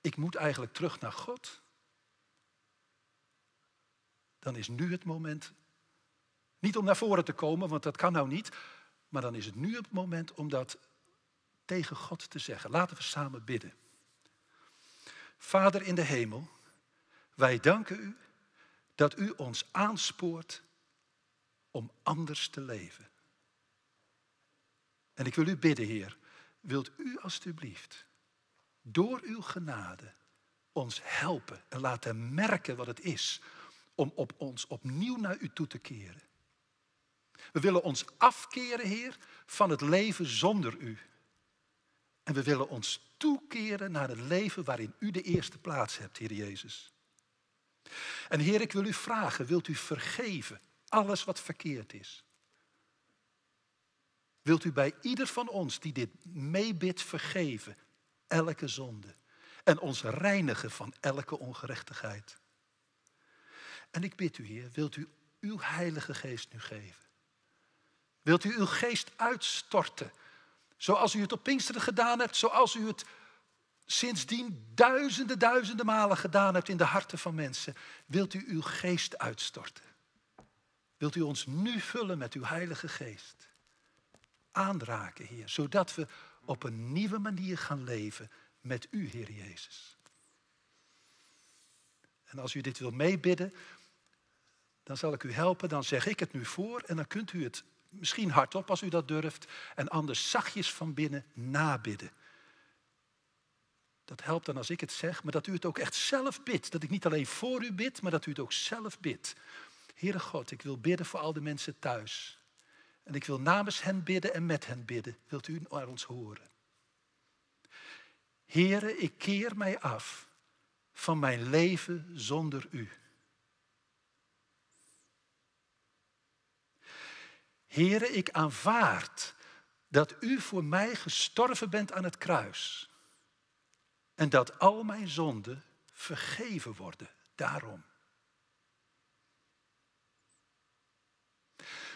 ik moet eigenlijk terug naar God. Dan is nu het moment, niet om naar voren te komen, want dat kan nou niet. Maar dan is het nu het moment om dat tegen God te zeggen. Laten we samen bidden. Vader in de hemel, wij danken u dat u ons aanspoort om anders te leven. En ik wil u bidden, Heer, wilt u alstublieft door uw genade ons helpen en laten merken wat het is om op ons opnieuw naar u toe te keren. We willen ons afkeren, Heer, van het leven zonder u. En we willen ons toekeren naar het leven waarin u de eerste plaats hebt, Heer Jezus. En Heer, ik wil u vragen, wilt u vergeven alles wat verkeerd is? Wilt u bij ieder van ons die dit meebidt vergeven, elke zonde? En ons reinigen van elke ongerechtigheid? En ik bid u, Heer, wilt u uw Heilige Geest nu geven? Wilt u uw geest uitstorten? Zoals u het op Pinksteren gedaan hebt, zoals u het sindsdien duizenden, duizenden malen gedaan hebt in de harten van mensen. Wilt u uw geest uitstorten? Wilt u ons nu vullen met uw Heilige Geest? Aanraken, Heer, zodat we op een nieuwe manier gaan leven met u, Heer Jezus. En als u dit wil meebidden, dan zal ik u helpen. Dan zeg ik het nu voor en dan kunt u het misschien hardop als u dat durft. En anders zachtjes van binnen nabidden. Dat helpt dan als ik het zeg, maar dat u het ook echt zelf bidt. Dat ik niet alleen voor u bid, maar dat u het ook zelf bidt. Heere God, ik wil bidden voor al de mensen thuis. En ik wil namens hen bidden en met hen bidden. Wilt u naar ons horen? Heere, ik keer mij af van mijn leven zonder u. Heere, ik aanvaard dat u voor mij gestorven bent aan het kruis. En dat al mijn zonden vergeven worden daarom.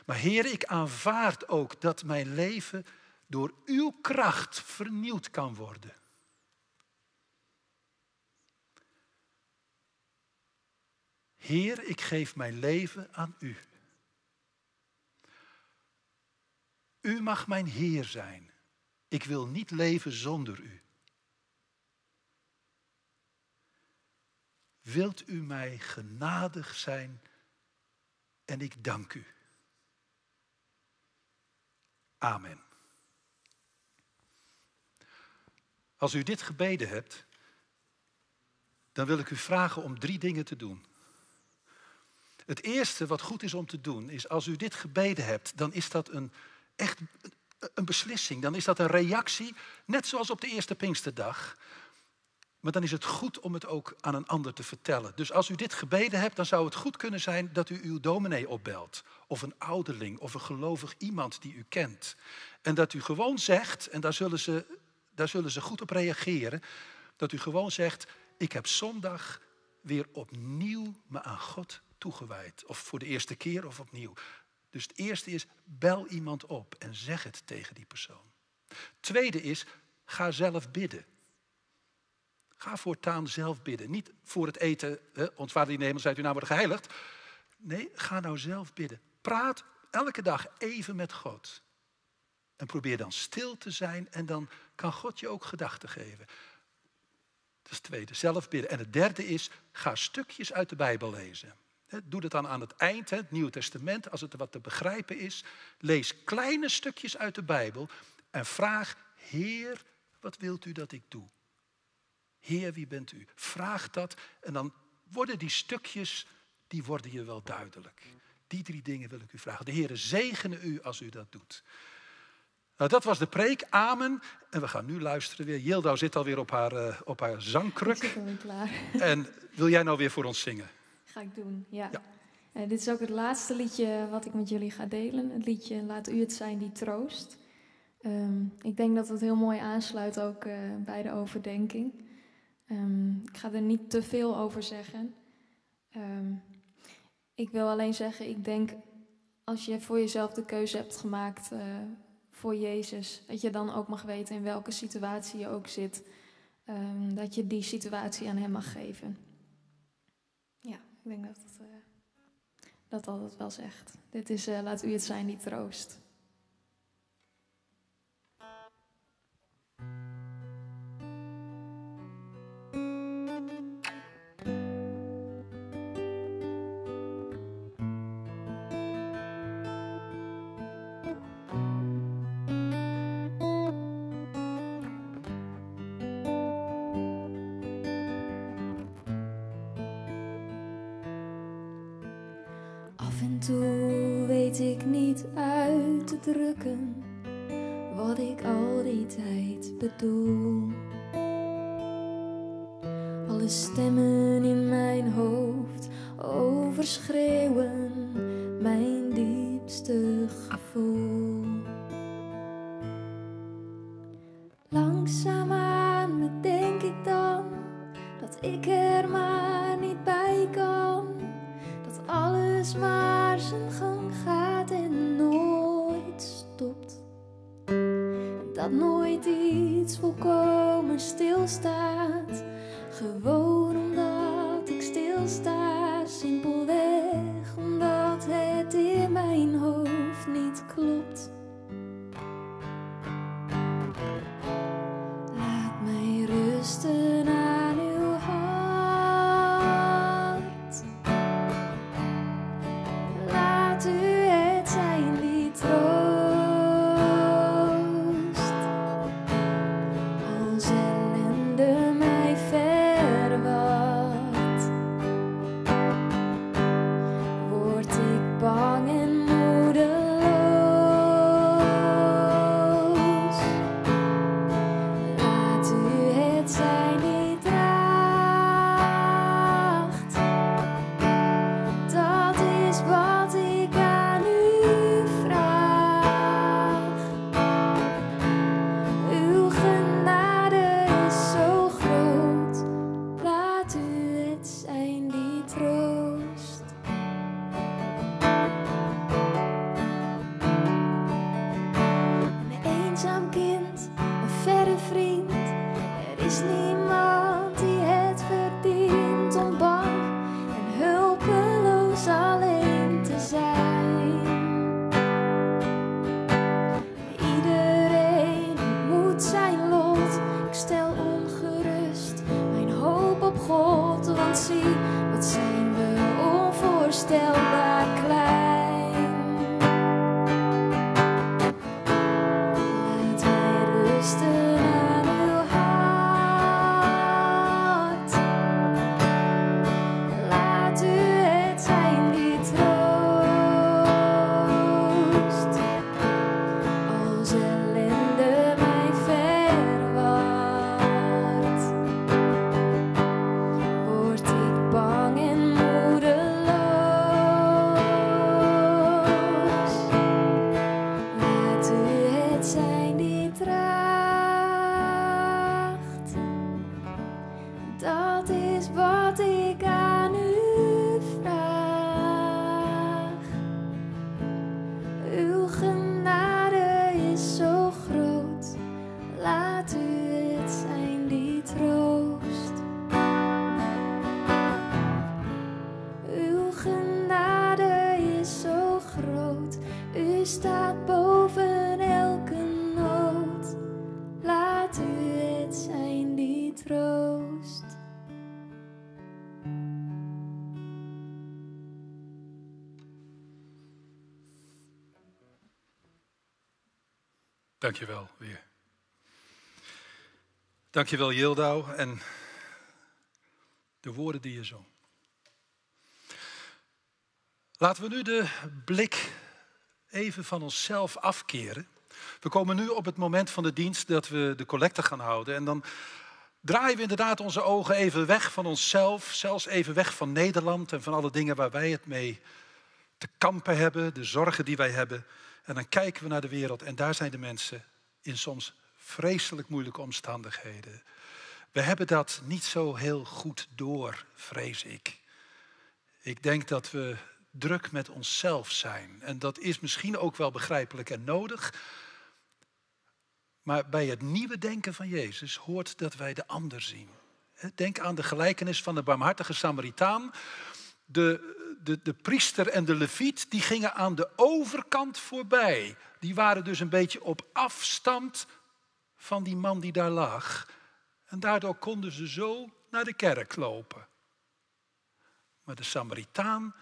Maar Heer, ik aanvaard ook dat mijn leven door uw kracht vernieuwd kan worden. Heer, ik geef mijn leven aan u. U mag mijn Heer zijn. Ik wil niet leven zonder u. Wilt u mij genadig zijn en ik dank u. Amen. Als u dit gebeden hebt, dan wil ik u vragen om 3 dingen te doen. Het eerste wat goed is om te doen, is als u dit gebeden hebt, dan is dat echt een beslissing. Dan is dat een reactie, net zoals op de eerste Pinksterdag. Maar dan is het goed om het ook aan een ander te vertellen. Dus als u dit gebeden hebt, dan zou het goed kunnen zijn dat u uw dominee opbelt. Of een ouderling, of een gelovig iemand die u kent. En dat u gewoon zegt, en daar zullen ze goed op reageren, dat u gewoon zegt, ik heb zondag weer opnieuw me aan God toegewijd. Of voor de eerste keer of opnieuw. Dus het eerste is, bel iemand op en zeg het tegen die persoon. Tweede is, ga zelf bidden. Ga voortaan zelf bidden. Niet voor het eten, hè, ons Vader die in de hemel zijt, uw naam worden geheiligd. Nee, ga nou zelf bidden. Praat elke dag even met God. En probeer dan stil te zijn en dan kan God je ook gedachten geven. Dat is het tweede, zelf bidden. En het derde is, ga stukjes uit de Bijbel lezen. Doe dat dan aan het eind, het Nieuwe Testament, als het wat te begrijpen is. Lees kleine stukjes uit de Bijbel en vraag, Heer, wat wilt u dat ik doe? Heer, wie bent u? Vraag dat en dan worden die stukjes, die worden je wel duidelijk. Die 3 dingen wil ik u vragen. De Heere zegene u als u dat doet. Nou, dat was de preek. Amen. En we gaan nu luisteren weer. Jildau zit alweer op haar zangkruk. Ik zit alweer klaar. En wil jij nou weer voor ons zingen? Ga ik doen, ja. Dit is ook het laatste liedje wat ik met jullie ga delen. Het liedje Laat u het zijn die troost. Ik denk dat het heel mooi aansluit ook bij de overdenking. Ik ga er niet te veel over zeggen. Ik wil alleen zeggen, ik denk als je voor jezelf de keuze hebt gemaakt voor Jezus, dat je dan ook mag weten in welke situatie je ook zit, dat je die situatie aan hem mag geven. Ja, ik denk dat dat altijd wel zegt. Dit is Laat u het zijn die troost. Af en toe weet ik niet uit te drukken Wat ik al die tijd bedoel. Alle stemmen in mijn hoofd overschreeuwen mijn diepste gevoel. Langzaamaan bedenk ik dan dat ik er maar niet bij kan. Dat alles maar zijn gang gaat en nooit stopt. En dat nooit iets volkomen stilstaat. Gewoon omdat ik stilsta, simpelweg omdat het in mijn hoofd niet klopt. Laat mij rusten aan uw hart. Laat u het zijn die troost. Als ellende mij verwacht, word ik bang en moedeloos. Laat u het zijn die draagt. Dat is wat ik aan u vraag. Uw genade is zo groot. Laat u het zijn die troost. Een eenzaam kind, een verre vriend. Er is niemand die het verdient om bang en hulpeloos alleen te zijn. Iedereen moet zijn lot. Ik stel ongerust mijn hoop op God. Want zie, wat zijn we onvoorstelbaar klein. Laat mij rusten aan uw hart. Laat u het zijn die troost. Als ellende mij verwart, word ik bang en moedeloos. Laat u het zijn die draagt. Dat is wat ik aan u vraag. Uw genade is zo groot. Laat u het zijn die troost. Uw genade is zo groot. U staat boven elke nood. Laat u het zijn die troost. Dankjewel weer. Dankjewel Jildau en de woorden die je zong. Laten we nu de blik even van onszelf afkeren. We komen nu op het moment van de dienst dat we de collecte gaan houden. En dan draaien we inderdaad onze ogen even weg van onszelf, zelfs even weg van Nederland en van alle dingen waar wij het mee te kampen hebben, de zorgen die wij hebben. En dan kijken we naar de wereld en daar zijn de mensen in soms vreselijk moeilijke omstandigheden. We hebben dat niet zo heel goed door, vrees ik. Ik denk dat we druk met onszelf zijn. En dat is misschien ook wel begrijpelijk en nodig. Maar bij het nieuwe denken van Jezus hoort dat wij de ander zien. Denk aan de gelijkenis van de barmhartige Samaritaan. De priester en de leviet die gingen aan de overkant voorbij. Die waren dus een beetje op afstand van die man die daar lag. En daardoor konden ze zo naar de kerk lopen. Maar de Samaritaan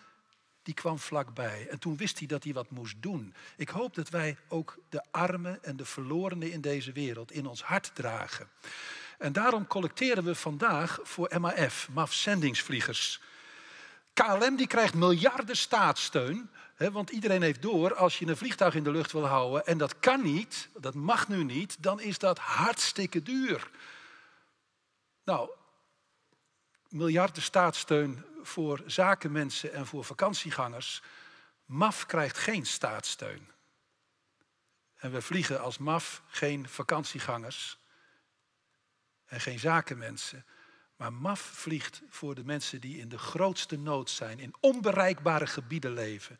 die kwam vlakbij. En toen wist hij dat hij wat moest doen. Ik hoop dat wij ook de armen en de verlorenen in deze wereld in ons hart dragen. En daarom collecteren we vandaag voor MAF, MAF Zendingsvliegers. KLM die krijgt miljarden staatssteun. Hè, want iedereen heeft door, als je een vliegtuig in de lucht wil houden en dat kan niet, dat mag nu niet, dan is dat hartstikke duur. Nou, miljarden staatssteun voor zakenmensen en voor vakantiegangers. MAF krijgt geen staatssteun. En we vliegen als MAF geen vakantiegangers en geen zakenmensen. Maar MAF vliegt voor de mensen die in de grootste nood zijn, in onbereikbare gebieden leven.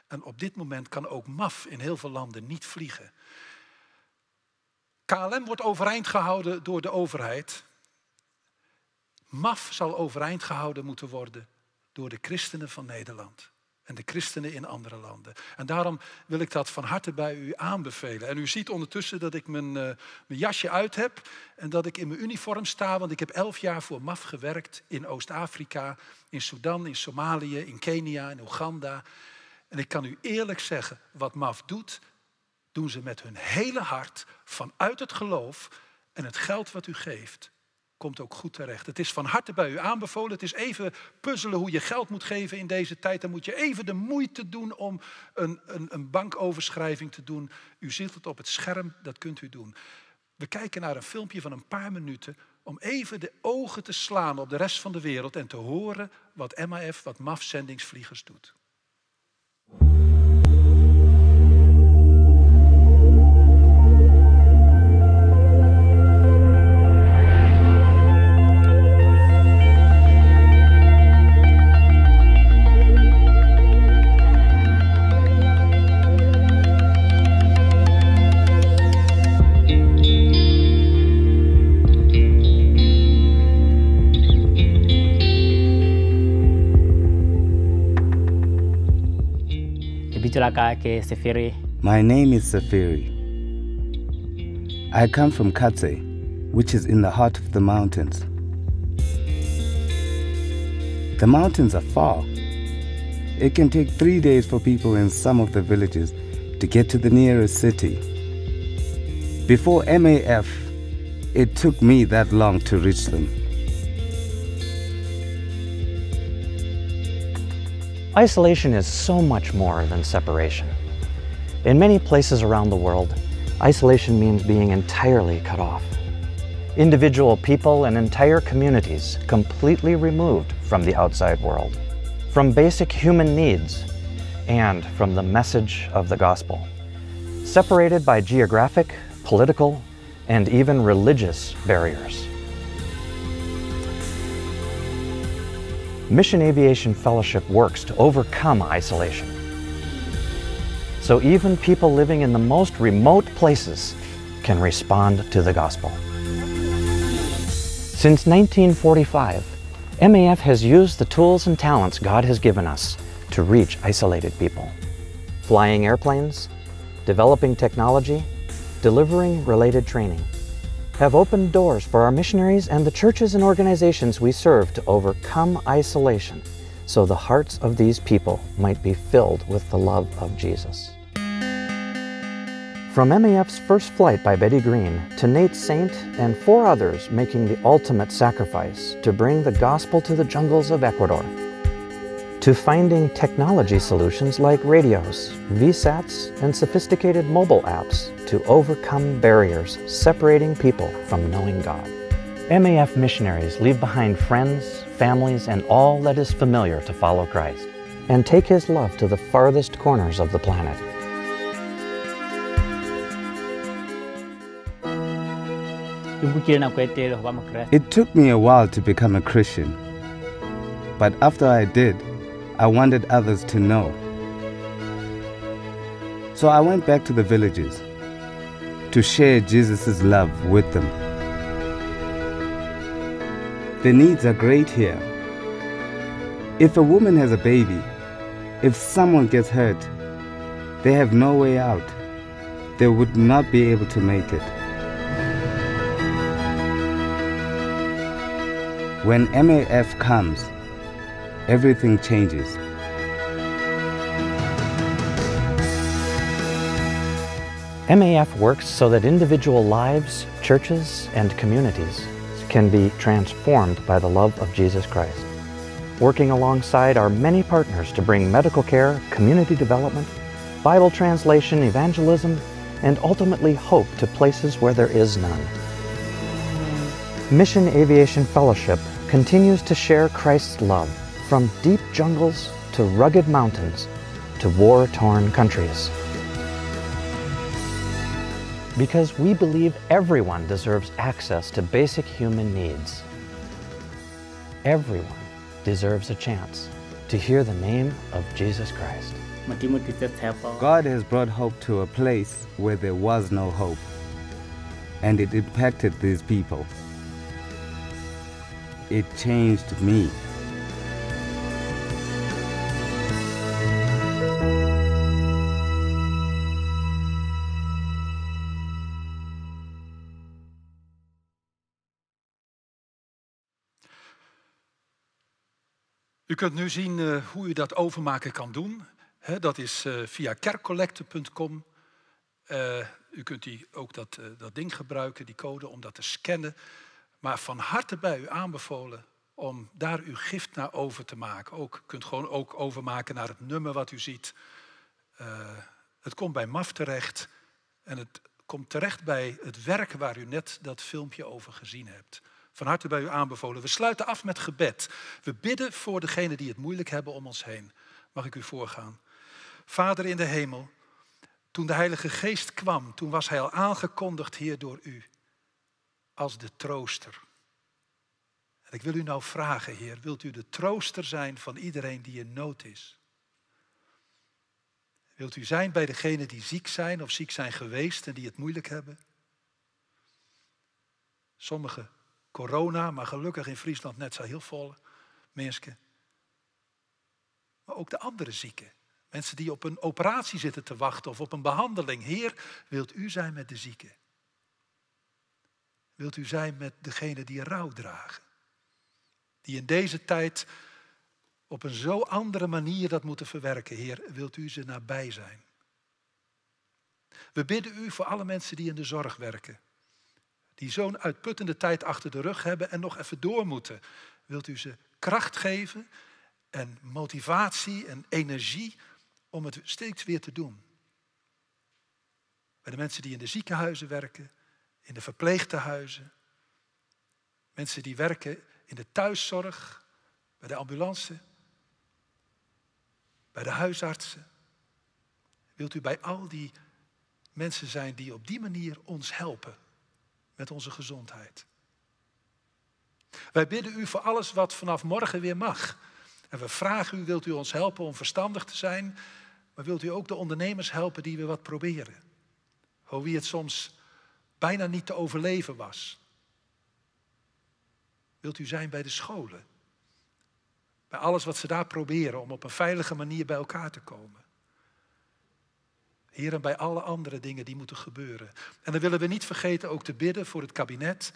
En op dit moment kan ook MAF in heel veel landen niet vliegen. KLM wordt overeind gehouden door de overheid. MAF zal overeind gehouden moeten worden door de christenen van Nederland. En de christenen in andere landen. En daarom wil ik dat van harte bij u aanbevelen. En u ziet ondertussen dat ik mijn jasje uit heb en dat ik in mijn uniform sta. Want ik heb 11 jaar voor MAF gewerkt in Oost-Afrika, in Sudan, in Somalië, in Kenia, in Oeganda. En ik kan u eerlijk zeggen, wat MAF doet, doen ze met hun hele hart, vanuit het geloof en het geld wat u geeft, komt ook goed terecht. Het is van harte bij u aanbevolen. Het is even puzzelen hoe je geld moet geven in deze tijd. Dan moet je even de moeite doen om een bankoverschrijving te doen. U ziet het op het scherm, dat kunt u doen. We kijken naar een filmpje van een paar minuten om even de ogen te slaan op de rest van de wereld en te horen wat MAF, wat MAF-zendingsvliegers doet. My name is Safiri. I come from Katse, which is in the heart of the mountains. The mountains are far. It can take 3 days for people in some of the villages to get to the nearest city. Before MAF, it took me that long to reach them. Isolation is so much more than separation. In many places around the world, isolation means being entirely cut off. Individual people and entire communities completely removed from the outside world, from basic human needs, and from the message of the gospel. Separated by geographic, political, and even religious barriers. Mission Aviation Fellowship works to overcome isolation. So even people living in the most remote places can respond to the gospel. Since 1945, MAF has used the tools and talents God has given us to reach isolated people. Flying airplanes, developing technology, delivering related training, have opened doors for our missionaries and the churches and organizations we serve to overcome isolation so the hearts of these people might be filled with the love of Jesus. From MAF's first flight by Betty Green to Nate Saint and 4 others making the ultimate sacrifice to bring the gospel to the jungles of Ecuador, to finding technology solutions like radios, VSATs, and sophisticated mobile apps to overcome barriers separating people from knowing God. MAF missionaries leave behind friends, families, and all that is familiar to follow Christ and take His love to the farthest corners of the planet. It took me a while to become a Christian, but after I did, I wanted others to know. So I went back to the villages to share Jesus' love with them. The needs are great here. If a woman has a baby, if someone gets hurt, they have no way out. They would not be able to make it. When MAF comes, everything changes. MAF works so that individual lives, churches, and communities can be transformed by the love of Jesus Christ. Working alongside our many partners to bring medical care, community development, Bible translation, evangelism, and ultimately hope to places where there is none. Mission Aviation Fellowship continues to share Christ's love from deep jungles to rugged mountains to war-torn countries. Because we believe everyone deserves access to basic human needs. Everyone deserves a chance to hear the name of Jesus Christ. God has brought hope to a place where there was no hope, and it impacted these people. It changed me. U kunt nu zien eh, hoe u dat overmaken kan doen. dat is eh, via kerkcollecte.com. Eh, u kunt die, ook dat, dat ding gebruiken, die code, om dat te scannen. Maar van harte bij u aanbevolen om daar uw gift naar over te maken. Ook, u kunt gewoon ook overmaken naar het nummer wat u ziet. het komt bij MAF terecht en het komt terecht bij het werk waar u net dat filmpje over gezien hebt. Van harte bij u aanbevolen. We sluiten af met gebed. We bidden voor degenen die het moeilijk hebben om ons heen. Mag ik u voorgaan? Vader in de hemel, toen de Heilige Geest kwam, toen was hij al aangekondigd, Heer, door u, als de trooster. En ik wil u nou vragen, Heer, wilt u de trooster zijn van iedereen die in nood is? Wilt u zijn bij degenen die ziek zijn of ziek zijn geweest en die het moeilijk hebben? Sommigen corona, maar gelukkig in Friesland net zo heel vol mensen. Maar ook de andere zieken. Mensen die op een operatie zitten te wachten of op een behandeling. Heer, wilt u zijn met de zieken? Wilt u zijn met degenen die rouw dragen? Die in deze tijd op een zo andere manier dat moeten verwerken. Heer, wilt u ze nabij zijn? We bidden u voor alle mensen die in de zorg werken. Die zo'n uitputtende tijd achter de rug hebben en nog even door moeten. Wilt u ze kracht geven en motivatie en energie om het steeds weer te doen? Bij de mensen die in de ziekenhuizen werken, in de verpleegtehuizen. Mensen die werken in de thuiszorg, bij de ambulance, bij de huisartsen. Wilt u bij al die mensen zijn die op die manier ons helpen met onze gezondheid? Wij bidden u voor alles wat vanaf morgen weer mag. En we vragen u, wilt u ons helpen om verstandig te zijn, maar wilt u ook de ondernemers helpen die weer wat proberen? Voor wie het soms bijna niet te overleven was. Wilt u zijn bij de scholen? Bij alles wat ze daar proberen om op een veilige manier bij elkaar te komen. Heer, en bij alle andere dingen die moeten gebeuren. En dan willen we niet vergeten ook te bidden voor het kabinet,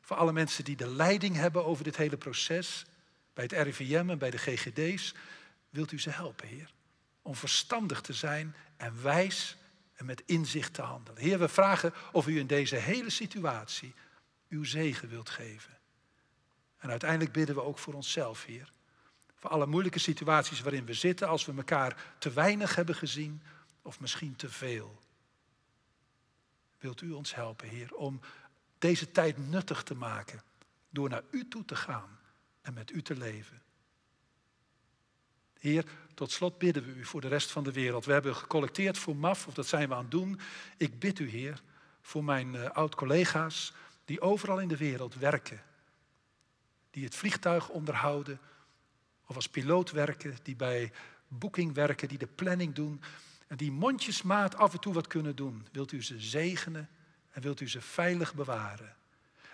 voor alle mensen die de leiding hebben over dit hele proces, bij het RIVM en bij de GGD's. Wilt u ze helpen, Heer? Om verstandig te zijn en wijs en met inzicht te handelen. Heer, we vragen of u in deze hele situatie uw zegen wilt geven. En uiteindelijk bidden we ook voor onszelf, Heer. Voor alle moeilijke situaties waarin we zitten, als we elkaar te weinig hebben gezien of misschien te veel. Wilt u ons helpen, Heer, om deze tijd nuttig te maken door naar u toe te gaan en met u te leven. Heer, tot slot bidden we u voor de rest van de wereld. We hebben gecollecteerd voor MAF, of dat zijn we aan het doen. Ik bid u, Heer, voor mijn eh, oud-collega's die overal in de wereld werken. Die het vliegtuig onderhouden of als piloot werken, die bij boeking werken, die de planning doen en die mondjesmaat af en toe wat kunnen doen. Wilt u ze zegenen en wilt u ze veilig bewaren?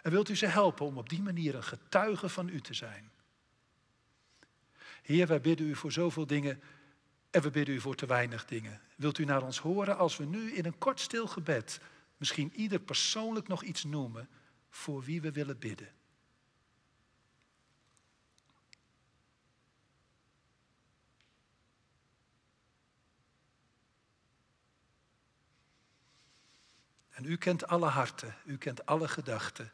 En wilt u ze helpen om op die manier een getuige van u te zijn? Heer, wij bidden u voor zoveel dingen en we bidden u voor te weinig dingen. Wilt u naar ons horen als we nu in een kort stil gebed misschien ieder persoonlijk nog iets noemen voor wie we willen bidden? En u kent alle harten, u kent alle gedachten.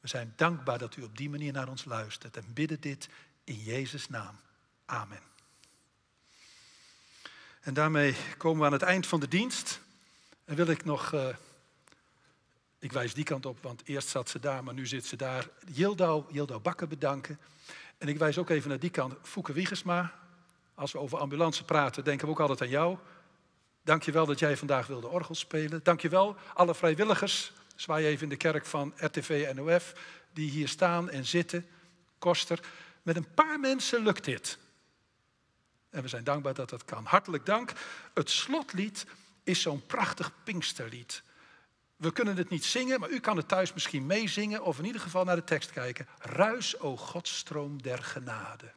We zijn dankbaar dat u op die manier naar ons luistert en bidden dit In Jezus' naam. Amen. En daarmee komen we aan het eind van de dienst. En wil ik nog, ik wijs die kant op, want eerst zat ze daar, maar nu zit ze daar. Jildau Bakker bedanken. En ik wijs ook even naar die kant, Foeke Wiegersma. Als we over ambulance praten, denken we ook altijd aan jou. Dank je wel dat jij vandaag wilde orgel spelen. Dank je wel, alle vrijwilligers. Zwaai even in de kerk van RTV NOF, die hier staan en zitten. Koster. Met een paar mensen lukt dit. En we zijn dankbaar dat dat kan. Hartelijk dank. Het slotlied is zo'n prachtig Pinksterlied. We kunnen het niet zingen, maar u kan het thuis misschien meezingen of in ieder geval naar de tekst kijken. Ruis, o Godstroom der genade.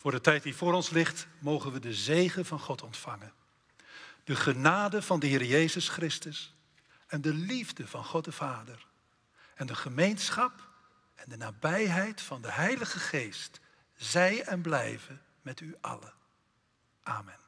Voor de tijd die voor ons ligt, mogen we de zegen van God ontvangen. De genade van de Heer Jezus Christus en de liefde van God de Vader. En de gemeenschap en de nabijheid van de Heilige Geest, zij en blijven met u allen. Amen.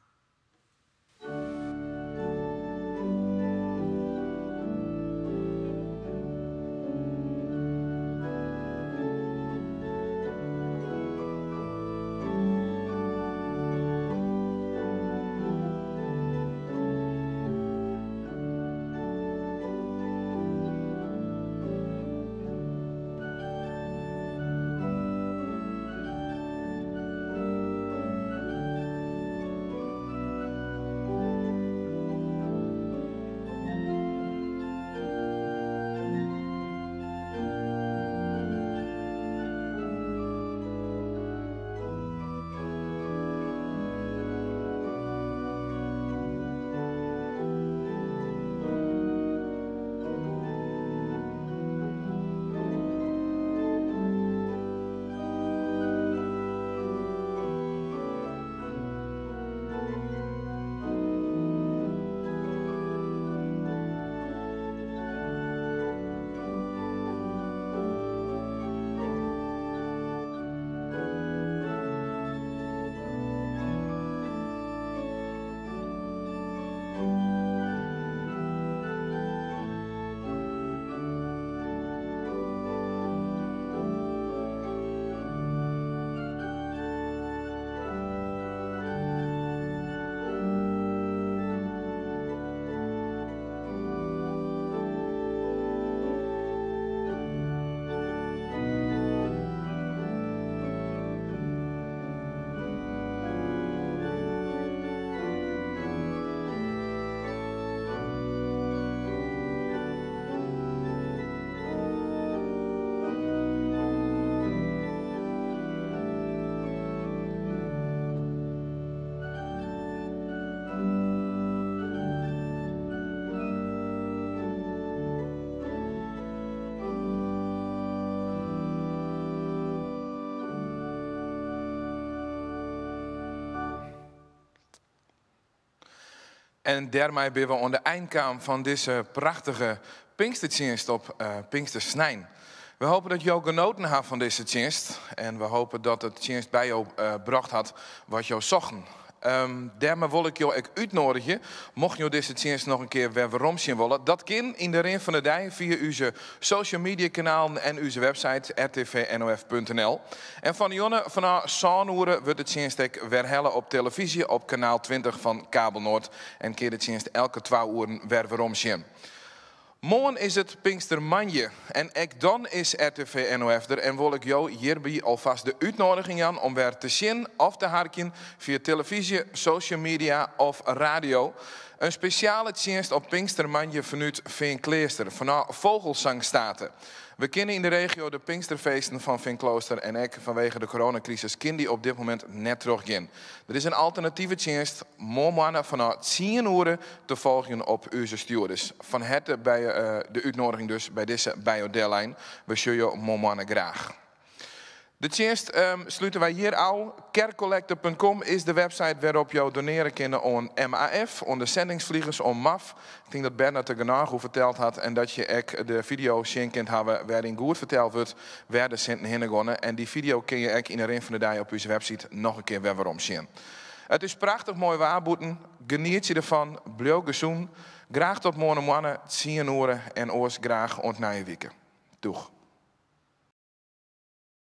En dêrmei binne we oan de ein kaam fan dizze prachtige Pinkstertsjinst op uh, Pinkstersnein. We hopen dat jo genoten ha fan dizze tsjinst en we hopen dat de tsjinst by jo uh, brocht hat wat jo sochten. Um, dêrmei wol ik jo ek útnoadigje, mocht jo dizze tsjinst noch in kear wer werom sjen wolle. Dat kin yn de rin fan de dei fia ús social media kanalen en ús website rtvnof.nl. En fan 'e jûn fanôf 7 oere wurdt de tsjinst ek werhelle op televyzje op kanaal 20 fan Kabelnoord en kin de tsjinst elke 2 oeren wer werom sjen. Moarn is it Pinkstermoandei en ek dan is RTV NOF der en wol ik jo hjirby alfêst de útnoadiging jaan om wer te sjen of te harkjen fia televyzje, social media of radio. In spesjale tsjinst op Pinkstermoandei fanút Feankleaster, fanôf Fogelsangh-State. We kinne yn de regio de Pinksterfeesten fan Feankleaster en ek fanwege de coronakrisis kin dy op dit momint net trochgean. Der is in alternative tsjinst, moarn fanôf 10 oere te folgjen op ús stjoerders. Fan herte by uh, de útnoadiging dus by dizze biodellijn. We sjogge jo moarn graach. De tsjinst um, slute wy hjir ôf. Kerkcollecte.com is de website wêrop't jo donearje kinne oan MAF, oan de zendingsvliegers, oan MAF. Ik tink dat Bernard der genôch oer ferteld hat en dat je ek de fideo sjen kind hawwe wêryn goed ferteld wurdt wêr't de sinten hinne geane. En dy fideo kin je ek yn de rin fan de dei op ús website noch in kear wer werom sjen. It is prachtich moai waar bûten. Genietsje derfan. Bliuw gesûn. Graach tot moarn 10 oere en oars graach oant nije wike. Doeg.